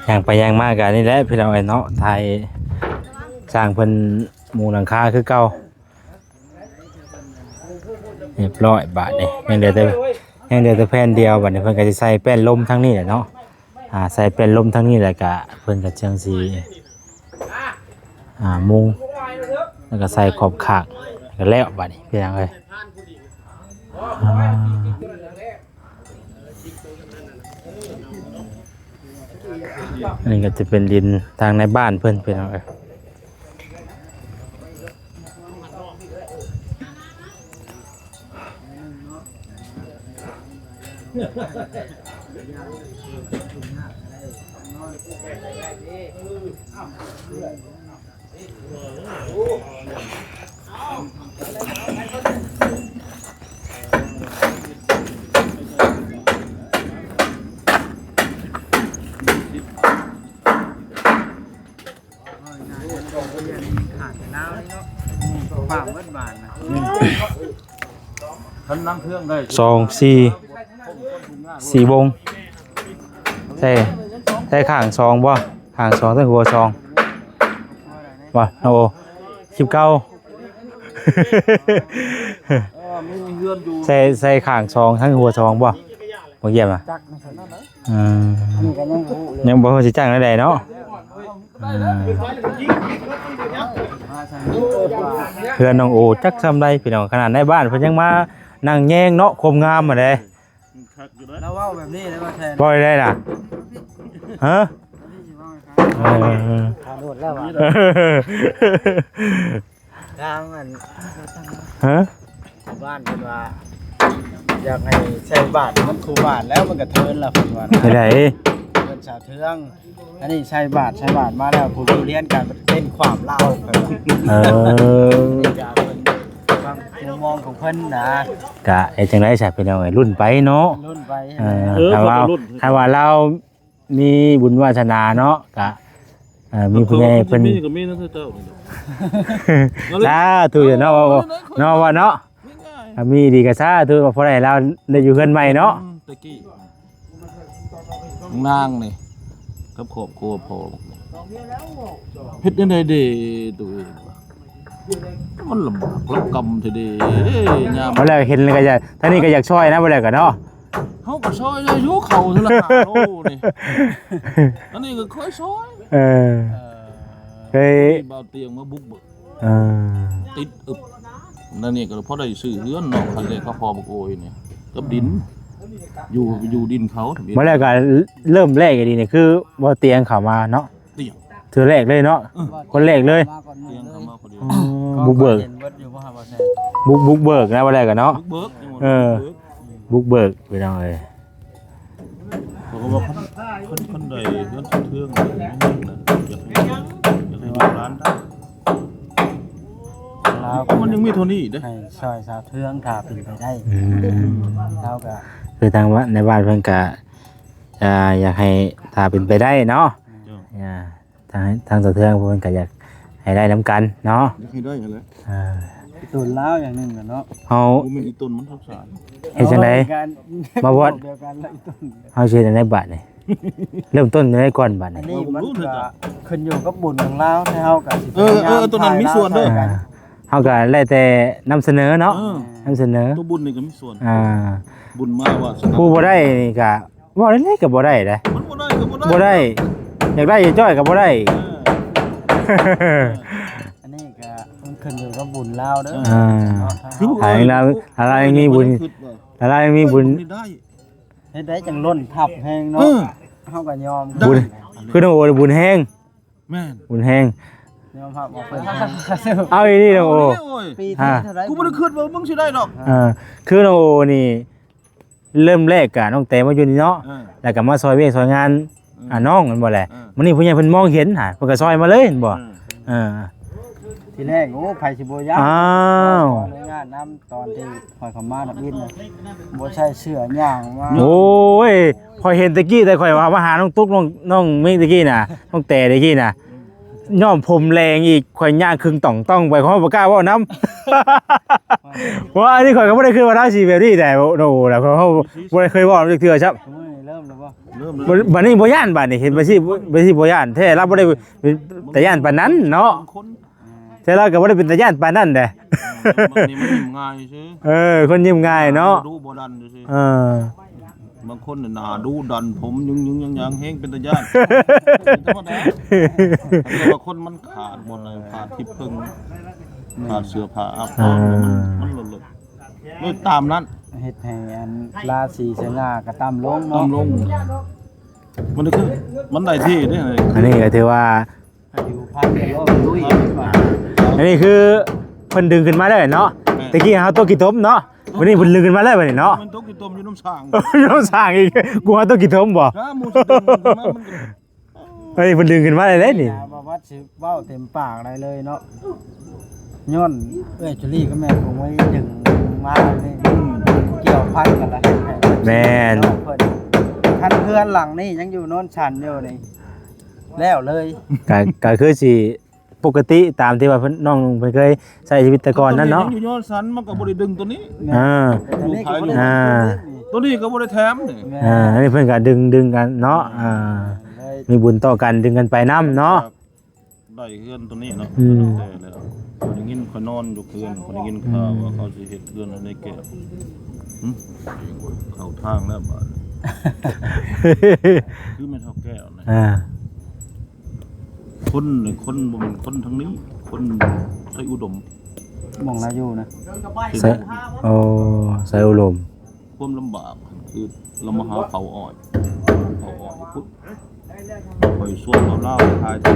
ຍ່າງໄປຍ່າງມາກໍນີ້ແຫຼະ ພີ່ນ້ອງເອີຍເນາະ ຖ່າຍຊ່າງເພິ່ນມຸງຫຼັງຄາຄືເກົ່າ. ຮຽບຮ້ອຍບາດນີ້ ຍັງເຫຼືອແຕ່ ຍັງເຫຼືອແຕ່ແຜ່ນດຽວ. ບາດນີ້ເພິ່ນກໍຊິໃສ່ແປ້ນລົມທາງນີ້ແຫຼະເນາະ. ອ່າ ໃສ່ແປ້ນລົມທາງນີ້ ແລ້ວກະເພິ່ນກໍຈັ່ງຊິ ອ່າ ມຸງ ແລ້ວກໍໃສ່ຂອບຂ້າງ ແລ້ວກໍແລ້ວບາດນີ້ ພີ່ນ້ອງເອີຍ. ອ່າ ອັນນີ້ກໍຈະເປັນດິນທາງໃນບ້ານເພິ່ນ ພີ່ນ້ອງເອີຍ. ສອງ ສີ່ ສີ່ວົງ ໃສ່ ໃສ່ຂ້າງສອງບໍ່? ຂ້າງສອງ ເທິງຫົວສອງ. ບໍ່ ໂອ້ ສິບເກົ້າ ເອີ ມີເຮືອນຢູ່ ໃສ່ ໃສ່ຂ້າງສອງ ທັງຫົວສອງບໍ່ ບໍ່ຢ້ຽມນະ ຈັກນະ ອືມ ອັນນີ້ກໍຍັງບໍ່ຮູ້ເລີຍ ຍັງບໍ່ຮູ້ຊິຈ້າງແນວໃດເນາະ ອ່າ ເຮືອນນ້ອງໂອຈັກຊ່ຳໃດພີ່ນ້ອງ ຂະໜາດໃນບ້ານເພິ່ນຍັງມານັ່ງແຍງເນາະ ຄວາມງາມຫັ້ນເດ້ ຄັກຢູ່ເດ້ ລາວເວົ້າແບບນີ້ເດ້ວ່າແຊນ ເວົ້າໄດ້ນະ ຮະ ເອີ ຂາໂດດແລ້ວວ່າ ທາງອັນ ຮະ ບ້ານເພິ່ນວ່າ ຢາກໃຫ້ໃສ່ບາດ ມັນຄູ່ບາດແລ້ວ ມັນກະເທີນລະເພິ່ນວ່ານະ ເຮັດໃດ ເພິ່ນສາວເທືອງ ອັນນີ້ໃສ່ບາດ ໃສ່ບາດມາແລ້ວ ຜູ້ຢູ່ຮຽນກັນເປັນຄວາມລາວ ເອີ ນີ້ກະເພິ່ນ ຄວາມມຸມມອງຂອງເພິ່ນນະ ກະເຮັດຈັ່ງໃດຊະພີ່ນ້ອງເອີຍ ລຸ້ນໄປເນາະ ລຸ້ນໄປ ເອີ ເອີ ຖ້າວ່າ ຖ້າວ່າລາວ ມີບຸນວາສະໜາເນາະ ກະ ເອີ ມີຜູ້ໃຫຍ່ເພິ່ນ ມີກໍມີນະເຈົ້າ ສາທຸເນາະ ເນາະ ວ່າເນາະ ຖ້າມີດີກໍສາທຸ ວ່າພໍໄດ້ລາວໄດ້ຢູ່ເຮືອນໃໝ່ເນາະ ອືມ ແຕ່ກີ້ນາງນີ້ ກັບຄອບຄົວພໍ່ ເຮັດແນວໃດເດ ໂຕເອງ ມັນລຳບາກລຳກຳແທ້ເດ ຍາມ ບໍ່ແລ້ວເຫັນແລ້ວກໍຢາກ ທາງນີ້ກໍຢາກຊ່ອຍນະ ບໍ່ແລ້ວກໍເນາະ ເຮົາກໍຊ່ອຍໄດ້ຢູ່ ເຂົ້າເທື່ອລະຫ້າໂລນີ້ ອັນນີ້ກໍຄ່ອຍຊ່ອຍ ເອີ ເອີ ເຄີຍ ມີບ່າວຕຽງມາບຸກເບີກ ເອີ ຕິດອຶບ ນັ້ນນີ້ກໍພໍໄດ້ຊື້ເຮືອນເນາະ ຄັນແລກເຂົາພໍບັກໂອຍນີ້ ກັບດິນ ຢູ່ ຢູ່ດິນເຂົາ ບໍ່ແລ້ວກໍເລີ່ມແລກອີ່ຫຼີນີ້ ຄືບ່າວຕຽງເຂົ້າມາເນາະ ຕຽງ ເທື່ອແລກເລີຍເນາະ ເອີ ຄົນແລກເລີຍ ມາກ່ອນໝູ່ເລີຍ ຕຽງເຂົ້າມາພໍດີ ອືມ ບຸກເບີກ ເຫັນເບິດຢູ່ບໍ່ ບໍ່ແຊນ ບຸກ ບຸກເບີກນະ ບໍ່ແລ້ວກໍເນາະ ບຸກເບີກ ເອີ ບຸກເບີກ ພີ່ນ້ອງເອີຍ ເຂົາກໍວ່າຄັນ ຄັນ ຄັນໃດເຮືອນເທິງ ຢາກໃຫ້ ຢາກໃຫ້ລູກຫຼານໄດ້ ລາວ ເພາະມັນຍັງມີເທົ່ານີ້ເດ້ ໃຫ້ຊ່ອຍສາວເທືອງ ຖ້າເປັນໄປໄດ້ ອືມ ລາວກໍ ຄືທາງ ໃນບ້ານເພິ່ນກໍ ອ່າ ຢາກໃຫ້ ຖ້າເປັນໄປໄດ້ເນາະ ເຈົ້າ ອ່າ ທາງ ທາງສາວເທືອງເພິ່ນກໍຢາກໃຫ້ໄດ້ນຳກັນເນາະ ຢາກໃຫ້ໄດ້ຫັ້ນແຫຼະ ອ່າ ອີ່ຕົນລາວຢ່າງໜຶ່ງແຫຼະເນາະ ເຮົາ ບໍ່ແມ່ນອີ່ຕົນມັນສົງສານ ເຮັດຈັ່ງໃດ ມາວອດ ດຽວກັນລະອີ່ຕົນ ເຮົາຊິເຮັດຈັ່ງໃດບາດນີ້ ເລີ່ມຕົ້ນຈັ່ງໃດກ່ອນບາດນີ້ ອັນນີ້ມັນກໍຂຶ້ນຢູ່ກັບບຸນຂອງລາວ ແຕ່ເຮົາກໍຊິ ເອີ ເອີ ພະຍາຍາມ ຕົວນັ້ນມີສ່ວນເດີ ອ່າ ເຮົາກໍແລ້ວແຕ່ນຳສະເໜີເນາະ ເອີ ນຳສະເໜີ ຕົວບຸນນີ້ກໍມີສ່ວນ ອ່າ ບຸນມາວາສະໜາ ຜູ້ບໍ່ໄດ້ນີ້ກໍ ເວົ້າແນວໃດກໍບໍ່ໄດ້ເດ້ ມັນບໍ່ໄດ້ກໍບໍ່ໄດ້ ບໍ່ໄດ້ ຢາກໄດ້ຈ້ອຍກໍບໍ່ໄດ້ ເອີ ອັນນີ້ກໍມັນຂຶ້ນຢູ່ກັບບຸນລາວເດີ ອ່າ ເນາະ ຖ້າເຮົາ ຖ້າລາວ ຖ້າລາວຍັງມີບຸນ ຖ້າລາວຍັງມີບຸນ ເຮັດໄດ້ຈັ່ງລົ້ນທັບແຮງເນາະ ເອີ ເຮົາກໍຍອມ ບຸນ ຄືນ້ອງໂອບຸນແຮງ ແມ່ນ ບຸນແຮງ ຍອມຮັບວ່າເພິ່ນ ເອົາອີ່ຫຼີນ້ອງໂອ ເອົາອີ່ຫຼີໂອ້ຍ ປີທີເທົ່າໃດ ອ່າ ກູບໍ່ໄດ້ຄິດວ່າມຶງຊິໄດ້ດອກ ເອີ ຄືນ້ອງໂອນີ້ ເລີ່ມແລກກະນ້ອງແຕມາຢູ່ນີ້ເນາະ ເອີ ແລ້ວກໍມາຊ່ອຍວຽກຊ່ອຍງານ ເອີ ອ່າ ນ້ອງແມ່ນບໍ່ແຫຼະ ເອີ ມື້ນີ້ຜູ້ໃຫຍ່ເພິ່ນມອງເຫັນຫາ ເພິ່ນກໍຊ່ອຍມາເລີຍແມ່ນບໍ່ ເອີ ເອີ ທີແລກ ໂອ້ ໃຜຊິບໍ່ຢ້ານ ອ້າວ ຂໍອະນຸຍາດນຳ ຕອນທີ່ຂ້ອຍເຂົ້າມາທຳອິດນະ ບໍ່ໃສ່ເສື້ອຫຍັງມາ ໂອ້ຍ ຂ້ອຍເຫັນແຕ່ກີ້ ແຕ່ຂ້ອຍວ່າມາຫານ້ອງຕຸກ ນ້ອງ ນ້ອງມິກແຕ່ກີ້ນະ ນ້ອງແຕແຕ່ກີ້ນະ ຍ້ອມຜົມແດງອີກ ຂ້ອຍຍ່າງຄຶ່ງຕ່ອງຕ້ອງໄປ ຂ້ອຍບໍ່ກ້າເວົ້ານຳ ເພາະວ່າອັນນີ້ຂ້ອຍກໍບໍ່ໄດ້ຄິດວ່າລາວຊິແບບນີ້ແຫຼະ ໂອ້ ແລ້ວຂ້ອຍບໍ່ໄດ້ເຄີຍເວົ້ານຳຈັກເທື່ອຊ້ຳ ມື້ນີ້ເລີ່ມແລ້ວບໍ່? ເລີ່ມແລ້ວ ບັດ ບັດນີ້ບໍ່ຢ້ານ ບັດນີ້ເຫັນ ບັດຊິ ບັດຊິບໍ່ຢ້ານແທ້ ລາວບໍ່ໄດ້ເປັນຕາຢ້ານປານນັ້ນເນາະ ບາງຄົນ ແຕ່ລາວກໍບໍ່ໄດ້ເປັນຕາຢ້ານປານນັ້ນເດ້ ເອີ ບາງທີມັນຍິ້ມງ່າຍຊື່ ເອີ ຄົນຍິ້ມງ່າຍເນາະ ໜ້າດຸບໍ່ດັນຊື່ ເອີ ບາງຄົນໜ້າດຸດັນ ຜົມຍຶງໆ ຍາງໆ ແຮງເປັນຕາຢ້ານ ທຳມະດາ ແຕ່ວ່າຄົນມັນຂາດໝົດເລີຍ ຂາດທີ່ເພິ່ງ ຂາດເສື້ອຜ້າອາບນ້ຳ ເອີ ມັນ ມັນເລີດ ໂດຍຕາມນັ້ນ ເຮັດໃຫ້ອັນລາສີສະຫງ່າກໍຕ່ຳລົງເນາະ ຕ່ຳລົງ ມັນຄື ມັນໄດ້ທີ່ເດ້ ອັນນີ້ກໍຖືວ່າ ອາຍຸພັນກໍຮ້ອຍລຸຍ ອັນນີ້ຄືເພິ່ນດຶງຂຶ້ນມາເລີຍເນາະ ແມ່ນ ແຕ່ກີ້ເຮົາຕົກຂີ້ຕົມເນາະ ບັດນີ້ເພິ່ນດຶງຂຶ້ນມາເລີຍບັດນີ້ເນາະ ມັນຕົກຂີ້ຕົມຢູ່ນ້ຳສ້າງ ຢູ່ນ້ຳສ້າງອີກ ກູເຮົາຕົກຂີ້ຕົມບໍ່ ຖ້າໝູ່ຊິດຶງຂຶ້ນມາ ມັນກໍ ເອີຍ ເພິ່ນດຶງຂຶ້ນມາໄດ້ເດ້ນີ້ ບໍ່ວ່າຊິເວົ້າເຕັມປາກໄດ້ເລີຍເນາະ ຍ້ອນເອື້ອຍຈູລີກັບແມ່ຜົມໄວ້ດຶງມານີ້ ກ່ຽວພັນກັນລະ ແມ່ນ ເນາະ ເພິ່ນ ຄັນເຮືອນຫຼັງນີ້ຍັງຢູ່ໂນນສັນຢູ່ນີ້ ແລ້ວເລີຍ ກະ ກະຄືຊິປົກກະຕິຕາມທີ່ວ່າເພິ່ນ ນ້ອງເພິ່ນເຄີຍໃຊ້ຊີວິດແຕ່ກ່ອນນັ້ນເນາະ ຢູ່ໂນນສັນມັນກໍບໍ່ໄດ້ດຶງຕົວນີ້ ອ່າ ຕົວນີ້ກໍບໍ່ໄດ້ ອ່າ ຕົວນີ້ກໍບໍ່ໄດ້ແຖມນີ້ ແມ່ນ ອ່າ ອັນນີ້ເພິ່ນກໍດຶງ ດຶງກັນເນາະ ອ່າ ມີບຸນຕໍ່ກັນ ດຶງກັນໄປນຳເນາະ ຄັບ ໄດ້ເຮືອນໂຕນີ້ເນາະ ອືມ ແຕ່ແລ້ວ ຂ້ອຍໄດ້ຍິນ ຂ້ອຍນອນຢູ່ເຮືອນ ຂ້ອຍໄດ້ຍິນຂ່າວວ່າ ອືມ ເຂົາຊິເຮັດເຮືອນໃຫ້ນາຍແກ້ວ ຫຶ ເຂົ້າທາງແລ້ວບາດນີ້ ຄືແມ່ເຖົ້າແກ້ວນະ ອ່າ ຄົນນີ້ ຄົນບໍ່ແມ່ນຄົນທາງນີ້ ຄົນໄຊອຸດົມ ໝ່ອງລາວຢູ່ນະ ໄຊ ໂອ້ ໄຊອຸດົມ ຄວາມລຳບາກຄືລາວມາຫາເຜົາອ້ອຍ ເຜົາອ້ອຍພຸ້ນ ຂ້ອຍຊວນເອົາລາວໄປຂາຍທີ່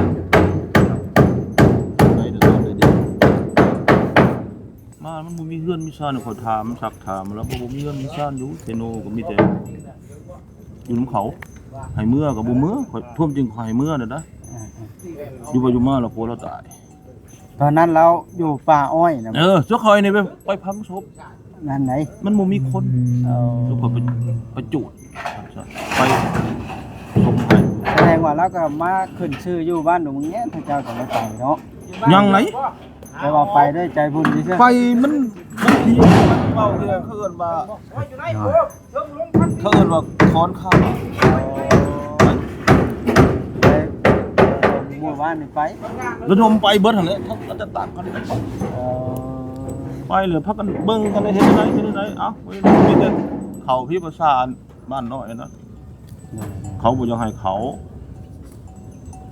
ໄດ້ແຕ່ຕອນໄດ້ດີ ມາມັນບໍ່ມີເຮືອນມີຊານ ຂ້ອຍຖາມ ສັກຖາມແລ້ວ ບໍ່ມີເຮືອນມີຊານຢູ່ເຊໂນ ກໍມີແຕ່ຢູ່ນຳເຂົາ ໃຫ້ເມືອກໍບໍ່ເມືອ ຂ້ອຍ ທ່ວມຈິງຂ້ອຍໃຫ້ເມືອແລ້ວນະ ອ່າໆ ຢູ່ໄປຢູ່ມາແລ້ວຜົວລາວຕາຍ ຕອນນັ້ນລາວຢູ່ປ່າອ້ອຍນະ ເອີ ສ່ວນຂ້ອຍນີ້ໄປ ໄປຝັງສົບ ນັ້ນໃດ ມັນບໍ່ມີຄົນ ອືມ ແລ້ວຂ້ອຍໄປ ໄປຈູດ ໄປສົບໃຫ້ ສະແດງວ່າລາວກໍມາຂຶ້ນຊື່ຢູ່ບ້ານດອງແຍນ ເຂົາເຈົ້າກໍໄດ້ໄປເນາະ ຍັງໄດ ແຕ່ວ່າໄປດ້ວຍໃຈບຸນຊື່ໆ ໄປມັນ ມັນຜີມັນເວົ້າເລື່ອງ ເຂົາເອີ້ນວ່າ ເຂົາເອີ້ນວ່າຄອນຄາ ໄປ ເມື່ອວານນີ້ໄປ ລະດົມໄປເບິດຫັ້ນແຫຼະ ທັງອາດຕະຕັກກັນ ເອີ ໄປເລີຍ ພາກັນເບິ່ງກັນ ເຮັດຈັ່ງໃດ ເຮັດຈັ່ງໃດ ເອົ້າ ມີແຕ່ເຂົ້າພີພາສາບ້ານນ້ອຍນະ ເຂົາບໍ່ຢາກໃຫ້ເຂົ້າ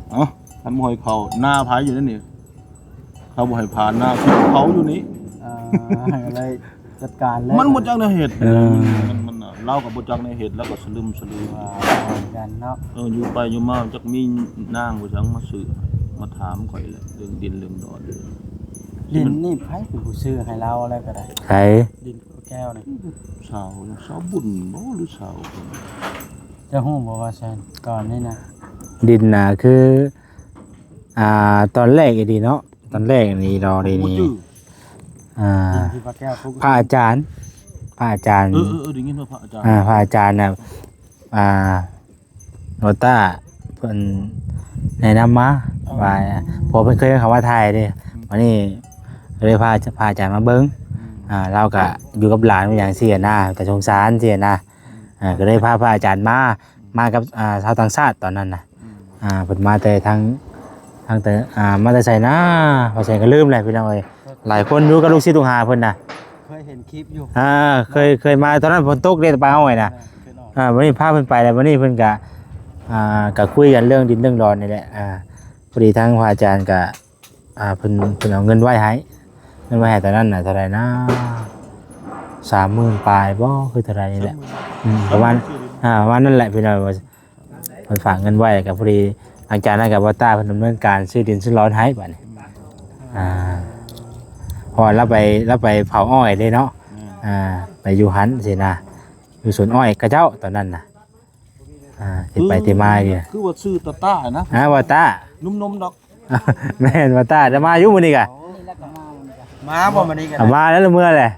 ເອົ້າ ຄັນບໍ່ໃຫ້ເຂົ້າ ນາໃຜຢູ່ໃນນີ້ ເຂົາບໍ່ໃຫ້ຜ່ານນາ ເຂົາຢູ່ນີ້ ອ່າ ກໍເລີຍ ຈັດການເລີຍ ມັນບໍ່ຈັກແນວເຮັດ ເອີ ມັນ ມັນ ລາວກໍບໍ່ຈັກແນວເຮັດ ລາວກໍສະລຶມສະລືມ ອ່າ ກັນເນາະ ເອີ ຢູ່ໄປຢູ່ມາຈັກມີນາງຜູ້ສັງມາຊື້ ມາຖາມຂ້ອຍແຫຼະ ເລື່ອງດິນເລື່ອງດອນ ດິນນີ້ໃຜເປັນຜູ້ຊື້ໃຫ້ລາວແລ້ວກໍໄດ້ ໃຜ ດິນແກ້ວນີ້ ສາວ ສາວບຸນບໍ່ ຫຼືສາວ ເຈົ້າຮູ້ບໍ່ວ່າຊັ້ນ ຕອນນີ້ນະ ດິນນະຄື ອ່າ ຕອນແລກອີ່ຫຼີເນາະ ຕອນແລກນີ້ເນາະ ນີ້ ອ່າ ທີ່ພະແກ້ວ ພະອາຈານ ພະອາຈານ ເອີ ເອີ ເອີ ໄດ້ຍິນວ່າພະອາຈານ ອ່າ ພະອາຈານນະ ອ່າ ໂນຕາ ເພິ່ນແນະນຳມາ ເອີ ວ່າ ເພາະເພິ່ນເຄີຍເຂົ້າມາຖ່າຍເດ້ ອືມ ບາດນີ້ກໍເລີຍພາ ພະອາຈານມາເບິ່ງ ອືມ ອ່າ ລາວກໍຢູ່ກັບຫຼານຫຍັງຊີ້ນະ ກໍສົງສານຊີ້ນະ ອືມ ອ່າ ກໍເລີຍພາພະອາຈານມາ ມາກັບ ອ່າ ຊາວຕ່າງຊາດຕອນນັ້ນນະ ອືມ ອ່າ ເພິ່ນມາແຕ່ທາງ ທາງແຕ່ ອ່າ ມາແຕ່ໃສນະ ວ່າໃສກໍລືມແຫຼະພີ່ນ້ອງເອີຍ ຫຼາຍຄົນຢູ່ກັບລູກສິດລູກຫາເພິ່ນນະ ເຄີຍເຫັນຄລິບຢູ່ ອ່າ ເຄີຍ ເຄີຍມາຕອນນັ້ນຝົນຕົກເດ້ ໄປເອົາໄວ້ນະ ເອີ ເຄີຍອອກ ອ່າ ບັດນີ້ພາເພິ່ນໄປແລ້ວ ບັດນີ້ເພິ່ນກະ ອ່າ ກະຄຸຍກັນເລື່ອງດິນເລື່ອງດອນນີ້ແຫຼະ ອ່າ ພໍດີທາງພະອາຈານກະ ອ່າ ເພິ່ນ ເພິ່ນເອົາເງິນໄວ້ໃຫ້ ເງິນໄວ້ໃຫ້ຕອນນັ້ນນະ ເທົ່າໃດນະ ສາມໝື່ນປາຍບໍ່ ຄືເທົ່າໃດນີ້ແຫຼະ ອືມ ປະມານ ອ່າ ປະມານນັ້ນແຫຼະພີ່ນ້ອງ ເພິ່ນຝາກເງິນໄວ້ ແລ້ວກໍພໍດີ ຫຼັງຈາກນັ້ນກໍບ່າວຕ້າເພິ່ນດຳເນີນການຊື້ດິນຊື້ດອນໃຫ້ບາດນີ້ ອ່າ ເພາະວ່າລາວໄປ ລາວໄປເຜົາອ້ອຍເດ້ເນາະ ແມ່ນ ອ່າ ໄປຢູ່ຫັ້ນຊີ້ນະ ຢູ່ສວນອ້ອຍເຂົາເຈົ້າຕອນນັ້ນນະ ອ່າ ທີ່ໄປທີ່ມາຢູ່ ຄືວ່າຊື່ຕາຕ້ານະ ອ່າ ບ່າວຕ້າ ໜຸ່ມໆດອກ ແມ່ນ ບ່າວຕ້າ ຈະມາຢູ່ມື້ນີ້ກະ ມາບໍ່ມື້ນີ້ກະ ອ່າ ມາແລ້ວ ເມື່ອແຫຼະ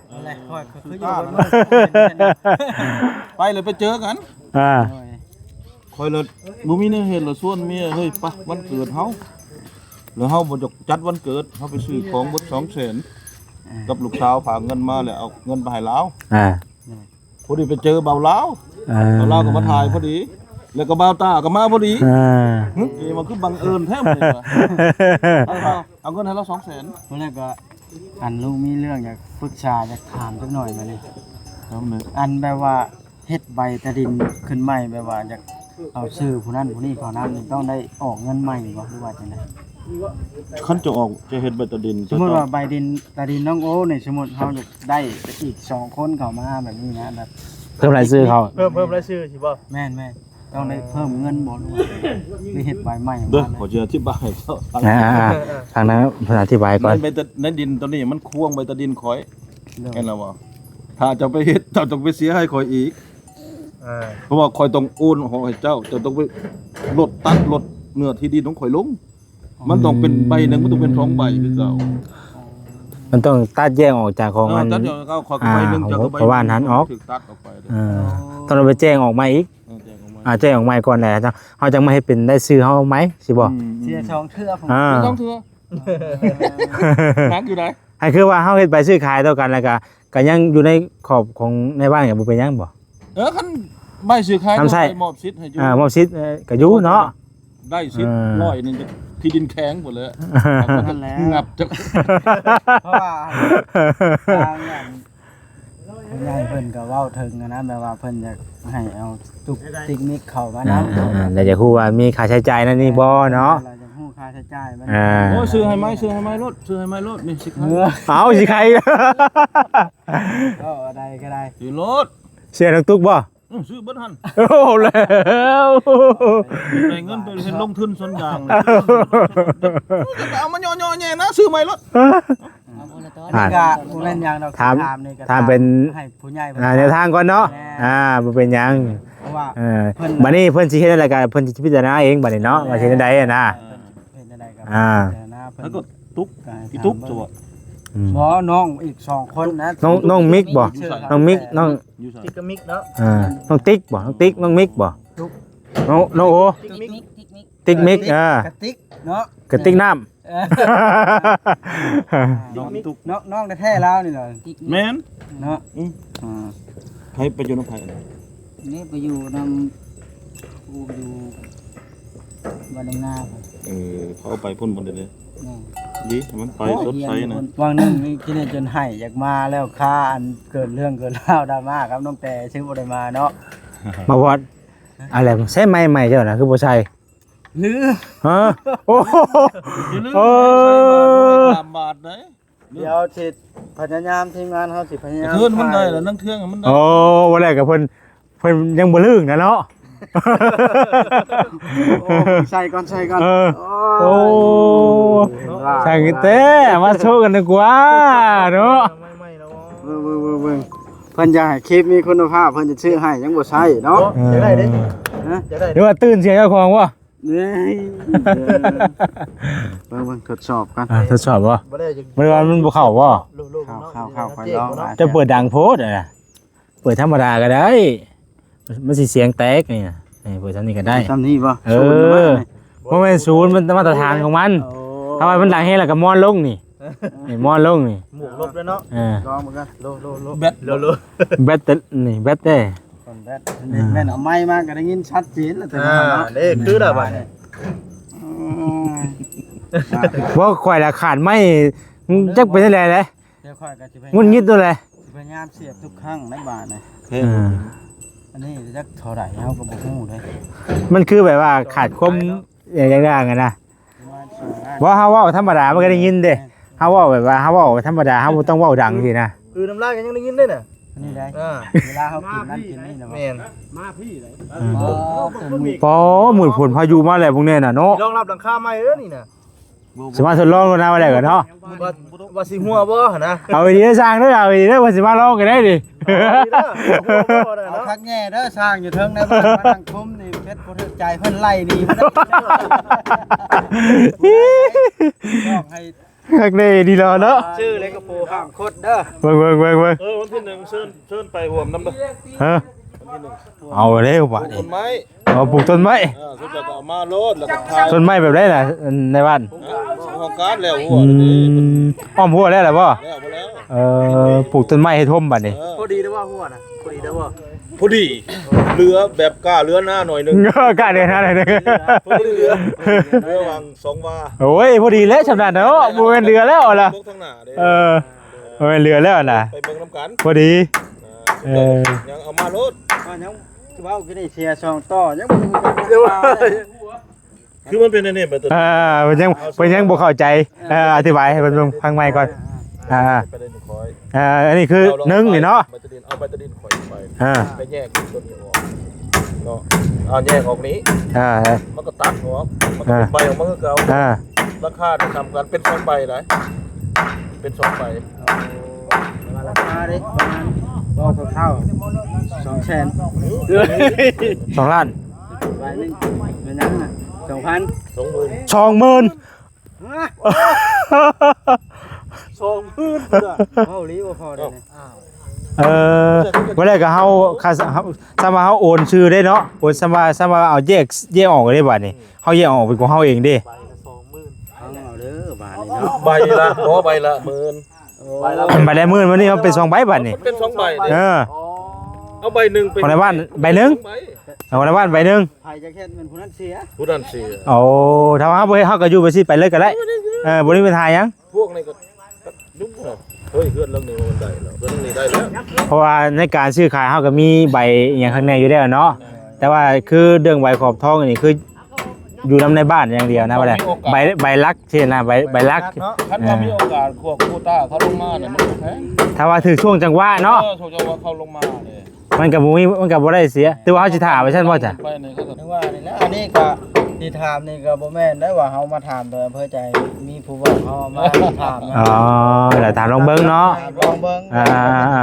ໄປແລ້ວໄປເຈີກັນ ອ່າ ຂ້ອຍລະບໍ່ມີແນວເຮັດ ລະຊວນເມຍ ເຮີ້ຍ ໄປວັນເກີດເຮົາ ລະເຮົາບໍ່ຢາກຈັດວັນເກີດ ເຮົາໄປຊື້ຂອງເບິດສອງແສນ ອ່າ ກັບລູກສາວຝາກເງິນມາ ແລ້ວເອົາເງິນໄປໃຫ້ລາວ ອ່າ ພໍດີໄປເຈີບ່າວລາວ ອ່າ ບ່າວລາວກໍມາຖ່າຍພໍດີ ແລ້ວກໍບ່າວຕ້າກໍມາພໍດີ ອ່າ ເອີ ມັນຄືບັງເອີນແທ້ ເອົາເງິນໃຫ້ລາວສອງແສນ ມື້ນັ້ນກໍ ອັນ ລຸງມີເລື່ອງຢາກປຶກສາ ຢາກຖາມຈັກໜ່ອຍບາດນີ້ ອັນແບບວ່າ ເຮັດໃບຕາດິນຂຶ້ນໃໝ່ ແບບວ່າຢາກເອົາຊື່ຜູ້ນັ້ນຜູ້ນີ້ເຂົ້ານຳນີ້ ຕ້ອງໄດ້ອອກເງິນໃໝ່ບໍ່ ຫຼືວ່າຈັ່ງໃດ? ຄັນຈະອອກ ຈະເຮັດໃບຕາດິນ ສົມມຸດວ່າໃບດິນ ຕາດິນນ້ອງໂອນີ້ ສົມມຸດເຮົາຢາກໄດ້ອີກສອງຄົນເຂົ້າມາແບບນີ້ນະ ແບບເພີ່ມລາຍຊື່ເຂົາ ເພີ່ມ ເພີ່ມລາຍຊື່ຊິບໍ່? ແມ່ນໆ ຕ້ອງໄດ້ເພີ່ມເງິນບໍ່ ຫຼືວ່າ ຫຼືເຮັດໃບໃໝ່ ເດີ ມາເລີຍ? ຂໍຊິອະທິບາຍໃຫ້ເຈົ້າ ອ່າໆ ທາງນັ້ນເພິ່ນອະທິບາຍກ່ອນ ໃນໃບຕາ ໃນດິນໂຕນີ້ມັນຄວງໃບຕາດິນຂ້ອຍ ໂດຍ ແມ່ນລະບໍ່? ຖ້າເຈົ້າໄປເຮັດ ເຈົ້າຕ້ອງໄປເສຍໃຫ້ຂ້ອຍອີກ ອ່າ ເພາະວ່າຂ້ອຍຕ້ອງໂອນອອກໃຫ້ເຈົ້າ ເຈົ້າຕ້ອງໄປລົດຕັດລົດເນື້ອທີ່ດິນຂອງຂ້ອຍລົງ ມັນຕ້ອງເປັນໃບໜຶ່ງ ມັນຕ້ອງເປັນສອງໃບຄືເກົ່າ ມັນຕ້ອງຕັດແຍກອອກຈາກຂອງ ເອີ ອັນ ຕັດແຍກອອກ ຂ້ອຍກໍໃບໜຶ່ງ ອ່າ ເຈົ້າກໍໃບໜຶ່ງ ຂອງບ້ານຫັ້ນອອກ ຖືກຕັດອອກໄປ ອ່າ ຕ້ອງໄປແຈ້ງອອກໃໝ່ອີກ ເອີ ແຈ້ງອອກໃໝ່ ອ່າ ແຈ້ງອອກໃໝ່ກ່ອນແຫຼະ ເຮົາຈັ່ງມາເຮັດເປັນລາຍຊື່ເຮົາໃໝ່ ຊິບໍ່? ອືມ ເສຍສອງເທື່ອ ອ່າ ສອງເທື່ອ ໜັກຢູ່ໃດ ໃຫ້ຄືວ່າເຮົາເຮັດໃບຊື້ຂາຍຕໍ່ກັນ ແລ້ວກໍ ກໍຍັງຢູ່ໃນຂອບຂອງນາຍບ້ານ ກໍບໍ່ເປັນຫຍັງບໍ່? ເອີ ຄັນໃບຊື້ຂາຍ ນຳໃຊ້ ມອບສິດໃຫ້ຢູ່ ອ່າ ມອບສິດ ເອີ ກໍຢູ່ເນາະ ໄດ້ສິດ ເອີ ຮ້ອຍໜຶ່ງ ທີ່ດິນແຂງພຸ້ນແຫຼະ ຫັ້ນແຫຼະ ງັບຈັກ ເພາະວ່າທາງອັນ ຜູ້ໃຫຍ່ເພິ່ນກໍເວົ້າເຖິງຫັ້ນນະ ແບບວ່າເພິ່ນຢາກໃຫ້ເອົາຕຸກຕິກນິກເຂົ້າມານຳ ອ່າໆໆ ແລ້ວຢາກຮູ້ວ່າມີຄ່າໃຊ້ຈ່າຍນັ້ນນີ້ບໍ່ເນາະ ແມ່ນ ແລ້ວຢາກຮູ້ຄ່າໃຊ້ຈ່າຍມັນ ອ່າ ໂອ້ຍ ຊື້ໃຫ້ໃໝ່ ຊື້ໃຫ້ໃໝ່ໂລດ ຊື້ໃຫ້ໃໝ່ໂລດ ນີ້ຊິຂາຍ ເອີ ເອົາ ຊິຂາຍ ເວົ້າອັນໃດກໍໄດ້ ຊື້ໂລດ ເສຍທັງຕຸກບໍ່? ອື ຊື້ເບິດຫັ້ນ ໂອ້ ແລ້ວ ໄດ້ເງິນໄປເຮັດລົງທຶນສວນຢາງ ເອົາມາຍໍ້ໆແຍ່ນະ ຊື້ໃໝ່ໂລດ ອ່າ ອັນນີ້ກໍບໍ່ແມ່ນຫຍັງດອກ ຖາມ ຖາມນີ້ກໍຖາມເປັນ ຖາມໃຫ້ຜູ້ໃຫຍ່ເພິ່ນ ອ່າ ແນວທາງກ່ອນເນາະ ແມ່ນ ອ່າ ບໍ່ເປັນຫຍັງ ເພາະວ່າ ເອີ ເພິ່ນ ບັດນີ້ເພິ່ນຊິເຮັດແນວໃດກໍເພິ່ນຊິພິຈາລະນາເອງບັດນີ້ເນາະ ແມ່ນ ວ່າຊິເຮັດແນວໃດຫັ້ນນະ ເອີ ເພິ່ນເຮັດແນວໃດກໍ ອ່າ ພິຈາລະນາເພິ່ນ ແລ້ວກໍຕຸກ ກໍໃຫ້ ອີຕຸກ ຖາມເບິ່ງ ຕົວະ ອືມ ບໍ່ ນ້ອງອີກສອງຄົນນະ ນ້ອງ ນ້ອງມິກບໍ່ ນ້ອງມິກ ນ້ອງ ຢູ່ໃສ ຕິກກັບມິກເນາະ ອ່າ ນ້ອງຕິກບໍ່ ນ້ອງຕິກ ນ້ອງມິກບໍ່ ຕຸກ ນ້ອງ ນ້ອງໂອ ຕິກມິກ ຕິກມິກ ຕິກມິກ ເອີ ກະຕິກເນາະ ກະຕິກນ້ຳ ເອີ ນ້ອງຕຸກ ນ້ອງ ນ້ອງແທ້ໆລາວນີ້ເນາະ ແມ່ນເນາະ ອືມ ອ່າ ໃຜໄປຢູ່ນຳໃຜອັນນີ້? ນີ້ໄປຢູ່ນຳຜູ້ຢູ່ ບ້ານດອງນາ ເອີ ເຂົາເອົາໄປພຸ້ນບໍ່ໄດ້ເດ້ ແມ່ນ ດີ ໃຫ້ມັນໄປ ໂອ້ຍ ສົດໃສນະ ວາງໜຶ່ງນີ້ຄິດໄດ້ຈົນໄຫ້ຢາກມາແລ້ວ ຄາອັນເກີດເລື່ອງເກີດລາວດຣາມາກັບນ້ອງແຕ ຊື່ບໍ່ໄດ້ມາເນາະ ມາວອດ ອະໄລ ໃຊ້ໄມ້ໃໝ່ເຈົ້ານະ ຄືບໍ່ໃສ່ ລືມ ຮະ ໂອ້ ຢ່າລືມ ໂອ້ ໃສ່ບາດ ໃສ່ບາດໄດ້ ດຽວຊິພະຍາຍາມ ທີມງານເຮົາຊິພະຍາຍາມ ເທິນມັນໄດ້ລະ ນັ່ງເທິງມັນໄດ້ ໂອ້ ບໍ່ແລ້ວກໍເພິ່ນ ເພິ່ນຍັງບໍ່ລຶ້ງນະເນາະ ໂອ້ ໃສ່ກ່ອນ ໃສ່ກ່ອນ ເອີ ໂອ້ຍ ໂອ້ ຊ່າງແຕ່ ມາໂຊກັນດີກວ່າເນາະ ເບິ່ງໆໆໆ ເພິ່ນຢາກໃຫ້ຄລິບມີຄຸນນະພາບ ເພິ່ນຈະຊື້ໃຫ້ ຍັງບໍ່ໃຊ້ເນາະ ເອີ ຢາກໄດ້ເດ້ ຮະ ຢາກໄດ້ ຫຼືວ່າຕື່ນເສຍເຈົ້າຂອງບໍ່? ເອີ ເບິ່ງໆ ທົດສອບກ່ອນ ອ່າ ທົດສອບບໍ່? ບໍ່ໄດ້ ບໍ່ໄດ້ວ່າມັນບໍ່ເຂົ້າບໍ່? ເຂົ້າໆໆ ຂ້ອຍລອງ ເຈົ້າເປີດດັງໂພດຫັ້ນນະ ເປີດທຳມະດາກໍໄດ້ ມັນຊິສຽງແຕກນີ້ນະ ນີ້ເປີດຊ່ຳນີ້ກໍໄດ້ ຊ່ຳນີ້ບໍ່? ເອີ ສູນບໍ່? ບໍ່ແມ່ນສູນ ມັນມາດຕະຖານຂອງມັນ ໂອ້ ຖ້າວ່າມັນດັງແຮງແລ້ວກໍມອນລົງນີ້ ນີ້ມອນລົງນີ້ ໝວກລົບແລ້ວເນາະ ເອີ ລອງເບິ່ງກັນ ໂລ ໂລ ໂລ ແບັດ ໂລ ໂລ ແບັດ ນີ້ແບັດເດ້ ກ່ອນແບັດ ອ່າ ແມ່ນເອົາໄມມາກໍໄດ້ຍິນຊັດເຈນແລ້ວ ອ່າ ເດ້ ຄືແລ້ວບັດນີ້ ອືມ ບໍ່ ຂ້ອຍລະຂາດໄມ ຈັກເປັນຈັ່ງໃດແຫຼະ ດຽວຂ້ອຍກໍຊິໄປ ງຸດຫງິດໂລດແຫຼະ ຊິພະຍາຍາມສຽບທຸກຄັ້ງໃນບາດນີ້ ເອີ ອັນນີ້ຈັກເທົ່າໃດເຮົາກໍບໍ່ຮູ້ເດ້ ມັນຄືແບບວ່າຂາດຄວາມ ເອີ ຢ່າງນັ້ນນະ ບໍ່ ເຮົາເວົ້າທຳມະດາມັນກໍໄດ້ຍິນເດ້ ເຮົາເວົ້າແບບວ່າເຮົາເວົ້າທຳມະດາ ເຮົາບໍ່ຕ້ອງເວົ້າດັງຊີ້ນະ ຄືນ້ຳລາຍກໍຍັງໄດ້ຍິນເດ້ນະ ອັນນີ້ໄດ້ ອ່າ ເວລາເຮົາກິນນັ້ນກິນນີ້ນະ ແມ່ນ ມາພີ້ເລີຍ ອໍ ມືດຝົນພາຍຸມາແລ້ວພວກນີ້ນະເນາະ ລອງຮັບຫຼັງຄາໃໝ່ເດີນີ້ນະ ຊິມາທົດລອງໂລດນະ ວ່າແລ້ວກໍເນາະ ວ່າ ວ່າຊິຮົ່ວບໍ່ຫັ້ນນະ ເອົາດີໆ ຊ່າງເດີ ເອົາດີໆ ເດີ ວ່າຊິມາລອງກໍໄດ້ນີ້ ເອົາດີໆ ເອົາຄັກແນ່ເດີ ຊ່າງຢູ່ເທິງໃນບ້ານມານັ່ງຄຸມນີ້ ເຮັດບໍ່ຖືກໃຈເພິ່ນໄລ່ໜີ ຕ້ອງໃຫ້ ຄັກແນ່ດີແລ້ວເນາະ ຊື່ແລ້ວກໍໂປຫ້າມຄົດເດີ ເບິ່ງໆໆໆ ເອີ ວັນທີໜຶ່ງເຊີນ ເຊີນໄປຮ່ວມນຳເດີ ຮະ ວັນທີໜຶ່ງ ເອົາແລ້ວບາດນີ້ ປູກຕົ້ນໄມ້ ເອົາ ປູກຕົ້ນໄມ້ ເອີ ເຂົາເຈົ້າກໍເອົາມາໂລດ ແລ້ວກໍຖ່າຍ ຕົ້ນໄມ້ແບບໃດລະ ໃນບ້ານ ຮະ ຫ້ອງການແລ້ວ ຫົວ ອືມ ອ້ອມຫົວແລ້ວລະບໍ່ ແລ້ວບໍ່ແລ້ວ ເອີ ປູກຕົ້ນໄມ້ໃຫ້ຖົມບາດນີ້ ເອີ ພໍດີແລ້ວບໍ່ຫົວນະ ພໍດີແລ້ວບໍ່ ພໍດີ ເຫຼືອແບບກ້າເຫຼືອໜ້າໜ້ອຍໜຶ່ງ ກ້າເຫຼືອໜ້າໜ້ອຍໜຶ່ງ ພໍດີເຫຼືອ ເຫຼືອຫວ່າງສອງວາ ໂອ້ຍ ພໍດີແລ້ວຊ່ຳນັ້ນເນາະ ບໍ່ແມ່ນເຫຼືອແລ້ວລະ ເອີ ບໍ່ແມ່ນເຫຼືອແລ້ວນະ ໄປເບິ່ງນຳກັນ ພໍດີ ອ່າ ເອີ ຍັງເອົາມາໂລດ ກໍຍັງເວົ້າຢູ່ນີ້ເສຍສອງຕໍ່ ຍັງບໍ່ຮູ້ຈັກລາຄາເລີຍ ຄືມັນເປັນແນວນີ້ ອ່າ ເພິ່ນຍັງ ເພິ່ນຍັງບໍ່ເຂົ້າໃຈ ເອີ ອະທິບາຍໃຫ້ເພິ່ນຟັງໃໝ່ກ່ອນ ອ່າ ອ່າ ປະເດັນຂອງຂ້ອຍ ອ່າ ອັນນີ້ຄືໜຶ່ງນີ້ເນາະ ແບັດເຕີຣີ ເອົາແບັດເຕີຣີຂອງຂ້ອຍໄປ ອ່າ ໄປແຍກຕົວນີ້ອອກເນາະ ເອົາແຍກອອກນີ້ ອ່າ ມັນກໍຕັດອອກ ມັນກໍເປັນໃບອອກມາຄືເກົ່າ ອ່າ ລາຄາຈະສ່ຳກັນ ເປັນສອງໃບໄດ໋ ເປັນສອງໃບ ລາຄາເດ້ ປະມານ ເວົ້າຄ່າວໆ ສອງແສນ ສອງລ້ານ ໃບໜຶ່ງເປັນຫຍັງນະ ສອງພັນ ສອງໝື່ນ ສອງໝື່ນ ສອງໝື່ນພຸ້ນນະ ເວົ້າອີ່ຫຼີບໍ່ພໍເດ້ນີ້ ເອີ ບໍ່ໄດ້ກໍເຮົາ ຖ້າ ຖ້າວ່າເຮົາໂອນຊື່ເດ້ເນາະ ໂອນ ຖ້າວ່າ ຖ້າວ່າເອົາແຍກ ແຍກອອກເດ້ບາດນີ້ ເຮົາແຍກອອກເປັນຂອງເຮົາເອງເດ້ ໃບລະສອງໝື່ນ ຟັງເອົາເດີບາດນີ້ເນາະ ໃບລະ ບໍ່ ໃບລະໝື່ນ ໂອ້ ໃບລະໝື່ນ ບາດນີ້ມັນເປັນສອງໃບບາດນີ້ ເປັນສອງໃບເດ້ ເອີ ອໍ ເອົາໃບໜຶ່ງໄປ ຂອງນາຍບ້ານໃບໜຶ່ງ ໃບ ເອົາຂອງນາຍບ້ານໃບໜຶ່ງ ໃຜຈະເຮັດແມ່ນຜູ້ນັ້ນເສຍ ຜູ້ນັ້ນເສຍ ໂອ້ ຖ້າວ່າເຮົາບໍ່ເຮັດ ເຮົາກໍຢູ່ໄປຊີ້ ໄປເລີຍກໍໄດ້ ເອີ ບໍ່ມີບັນຫາຫຍັງ ພວກນີ້ກໍ ເຮີຍ ເຮືອນຫຼັງນີ້ມັນໄດ້ແລ້ວ ເຮືອນຫຼັງນີ້ໄດ້ແລ້ວ ເພາະວ່າໃນການຊື້ຂາຍເຮົາກໍມີໃບອີ່ຫຍັງຂ້າງໃນຢູ່ແລ້ວເນາະ ແຕ່ວ່າຄືເລື່ອງໃບຂອບທອງນີ້ຄືຢູ່ນຳໃນບ້ານຢ່າງດຽວນະ ບໍ່ໄດ້ ໃບ ໃບຫຼັກຊີ້ນະ ໃບ ໃບຫຼັກ ຄັນວ່າມີໂອກາດ ພວກໂຄຕ້າເຂົາລົງມານີ້ ມັນບໍ່ແພງ ຖ້າວ່າຖືກຊ່ວງຈັງຫວະເນາະ ເອີ ຊ່ວງຈັງຫວະເຂົາລົງມານີ້ ມັນກໍບໍ່ມີ ມັນກໍບໍ່ໄດ້ເສຍ ຫຼືວ່າເຮົາຊິຖ້າໄວ້ຊັ້ນບໍ່ຈະ ໄປນີ້ເຂົາກໍ ຄືວ່ານີ້ແຫຼະ ອັນນີ້ກໍທີ່ຖາມນີ້ກໍບໍ່ແມ່ນໄດ້ວ່າເຮົາມາຖາມໂດຍອຳເພີໃຈ ມີຜູ້ບອກເຮົາມາຖາມ ອໍ ແລ້ວຖາມລອງເບິ່ງເນາະ ຖາມລອງເບິ່ງ ອ່າ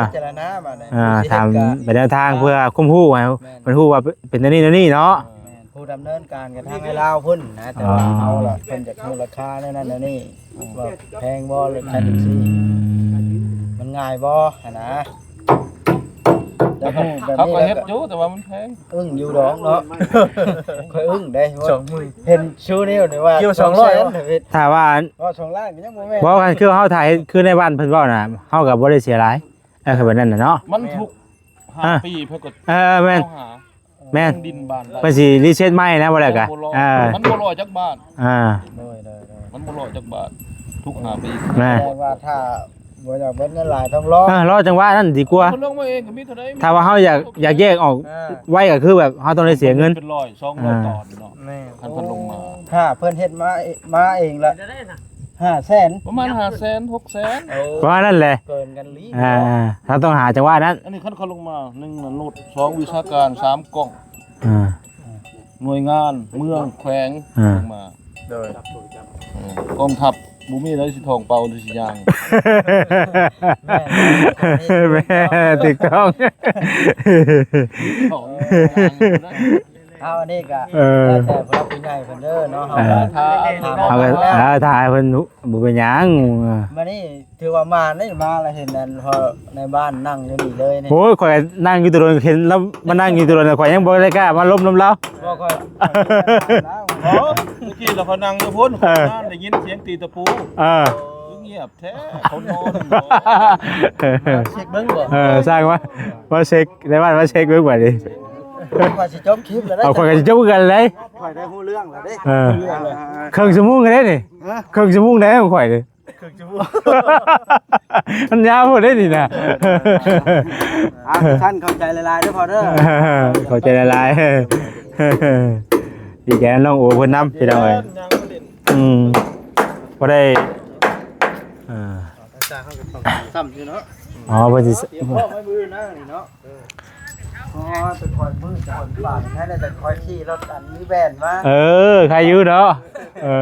ພິຈາລະນາບາດນີ້ ອ່າ ຖາມເປັນແນວທາງເພື່ອຄວາມຮູ້ໃຫ້ ແມ່ນ ເພິ່ນຮູ້ວ່າເປັນແນວນີ້ແນວນີ້ເນາະ ແມ່ນ ຜູ້ດຳເນີນການກັບທາງໄອ້ລາວພຸ້ນນະ ແຕ່ວ່າເຮົາລະ ເພິ່ນຢາກຮູ້ລາຄາແນວນັ້ນແນວນີ້ ວ່າແພງບໍ່ ຫຼື ຄັນຈັ່ງຊີ້ ມັນງ່າຍບໍ່ຫັ້ນນະ ແລ້ວຮູ້ແບບນີ້ ເຂົາກໍເຮັດຢູ່ ແຕ່ວ່າມັນແພງ ອຶ້ງຢູ່ດອກເນາະ ຂ້ອຍອຶ້ງເດ້ ສອງໝື່ນ ເຫັນຊູນິ້ວນີ້ວ່າ ກິໂລສອງຮ້ອຍ ສອງແສນ ຖ້າວ່າ ເວົ້າສອງລ້ານກໍຍັງບໍ່ແມ່ນ ບໍ່ ຄັນຄືເຮົາຖ້າເຮັດຄືໃນບ້ານເພິ່ນເວົ້ານະ ເຮົາກໍບໍ່ໄດ້ເສຍຫຼາຍ ເອີ ຄືແບບນັ້ນນະເນາະ ມັນທຸກຫ້າ ອ່າ ປີເພິ່ນກໍ ເອີ ແມ່ນ ເອົາຫາ ແມ່ນ ດິນບ້ານໄດ້ ເພິ່ນຊິຣີເຊັດໃໝ່ນະ ບໍ່ແລ້ວກະ ມັນບໍ່ຫຼໍ້ ເອີ ມັນບໍ່ຫຼໍ້ຈັກບາດ ອ່າ ໂດຍໆໆ ມັນບໍ່ຫຼໍ້ຈັກບາດ ທຸກຫ້າປີ ແມ່ນ ແຕ່ວ່າຖ້າບໍ່ຢາກເບິດເງິນຫຼາຍຕ້ອງລໍ ເອີ ລໍຈັງຫວະນັ້ນດີກວ່າ ເພິ່ນລົງມາເອງກໍມີເທົ່າໃດ ຖ້າວ່າເຮົາຢາກ ຢາກແຍກອອກ ອ່າ ໄວ້ກໍຄືແບບເຮົາຕ້ອງໄດ້ເສຍເງິນ ເປັນຮ້ອຍ ສອງຮ້ອຍ ອ່າ ຕອນເນາະ ແມ່ນ ຄັນເພິ່ນລົງມາ ຖ້າເພິ່ນເຮັດມາເອ- ມາເອງລະ ຫ້າແສນ ປະມານຫ້າແສນ ຫົກແສນ ໂອ້ ປະມານນັ້ນແຫຼະ ເກີນກັນລີ້ ອ່າ ເຮົາຕ້ອງຫາຈັງຫວະນັ້ນ ອັນນີ້ຄັນເຂົາລົງມາ ໜຶ່ງ ລົດ ສອງ ວິຊາການ ສາມ ກ້ອງ ອ່າ ໜ່ວຍງານ ເມືອງ ແຂວງ ອ່າ ລົງມາ ໂດຍ ເອີ ກອງທັບ ບໍ່ມີໃດຊິທ້ອງເປົ່າຫຼືຊິຍ່າງ ແມ່ນ ແມ່ນ ຖືກຕ້ອງ ເອົາ ອັນນີ້ກໍ ເອີ ແລ້ວແຕ່ຜູ້ຫຼັກຜູ້ໃຫຍ່ເພິ່ນເດີເນາະ ເຮົາກໍ ອ່າ ຖາມ ເຮົາກໍ ເອີ ຖ້າໃຫ້ເພິ່ນ ບໍ່ເປັນຫຍັງ ມານີ້ ຖືວ່າມານີ້ ມາແລ້ວເຫັນອັນພໍ່ໃນບ້ານນັ່ງຢູ່ນີ້ເລີຍນີ້ ໂອ້ຍ ຂ້ອຍນັ່ງຢູ່ແຕ່ດົນ ເຫັນລາວມານັ່ງຢູ່ແຕ່ດົນ ຂ້ອຍຍັງບໍ່ໄດ້ກ້າມາລົມນຳລາວ ບໍ່ ຂ້ອຍ ຂ້ອຍເມື່ອກີ້ລະຂ້ອຍນັ່ງຢູ່ພຸ້ນ ເອີ ໄດ້ຍິນສຽງຕີຕະປູ ເອີ ຄືງຽບແທ້ ເຂົານອນ ເອີ ເຊັກເບິ່ງບໍ່ ເອີ ຊ່າງວ່າ ມາເຊັກ ໃນບ້ານມາເຊັກເບິ່ງບາດນີ້ ຂ້ອຍຊິຈົບຄລິບແລ້ວເດ້ ເອົາ ຂ້ອຍກໍຊິຈົບຄືກັນເດ້ ຂ້ອຍໄດ້ຮູ້ເລື່ອງແລ້ວເດ້ ເອີ ເຄິ່ງຊົ່ວໂມງເດ້ນີ້ ຮະ ເຄິ່ງຊົ່ວໂມງໄດ້ຂອງຂ້ອຍນີ້ ເຄິ່ງຊົ່ວໂມງ ມັນຍາວໂພດເດ້ນີ້ນະ ອ່າ ຊັ້ນຂອບໃຈຫຼາຍໆເດີພໍ່ເດີ ຂອບໃຈຫຼາຍໆ ດີໃຈນຳນ້ອງໂອເພິ່ນນຳ ພີ່ນ້ອງເອີຍ ອືມ ບໍ່ໄດ້ ອ່າ ຊ່າງເຮົາກໍຕ້ອງຊ້ຳຢູ່ເນາະ ອໍ ເພິ່ນຊິ ດຽວພໍໄວ້ມື້ໜ້ານີ້ເນາະ ອໍ ແຕ່ຂ້ອຍມືຈະຄົນປານແທ້ ແຕ່ຂ້ອຍຂີ່ລົດອັນມີແວ່ນມາ ເອີ ໃຄຢູ່ເນາະ ເອີ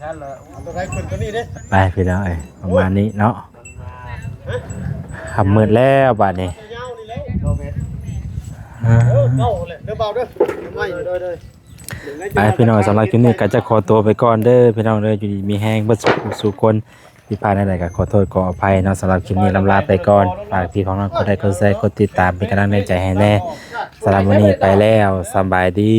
ຊັ້ນລະ ເອົາຕົວໃດຂຶ້ນຕົວນີ້ເດ້ ໄປພີ່ນ້ອງເອີຍ ປະມານນີ້ເນາະ ຄ່ຳມືດແລ້ວບາດນີ້ ຍາວນີ້ແຫຼະ ເອີ ເອີ ເກົ້າແຫຼະ ເດີບ່າວເດີ ໄວ້ ໂດຍໆ ໄປພີ່ນ້ອງ ສຳລັບຄລິບນີ້ກໍຈະຂໍຕົວໄປກ່ອນເດີພີ່ນ້ອງເດີ ຢູ່ດີມີແຮງເບິດສູ່ຜູ້ສູ່ຄົນ ຜິດພາດແນວໃດກໍຂໍໂທດຂໍອະໄພເນາະ ສຳລັບຄລິບນີ້ລຳລາໄປກ່ອນ ຝາກພີ່ຂອງນ້ອງກົດໄລກ໌ ກົດແຊ ກົດຕິດຕາມ ເປັນກຳລັງແຮງໃຈໃຫ້ແດ່ ສຳລັບມື້ນີ້ໄປແລ້ວ ສຳບາຍດີ.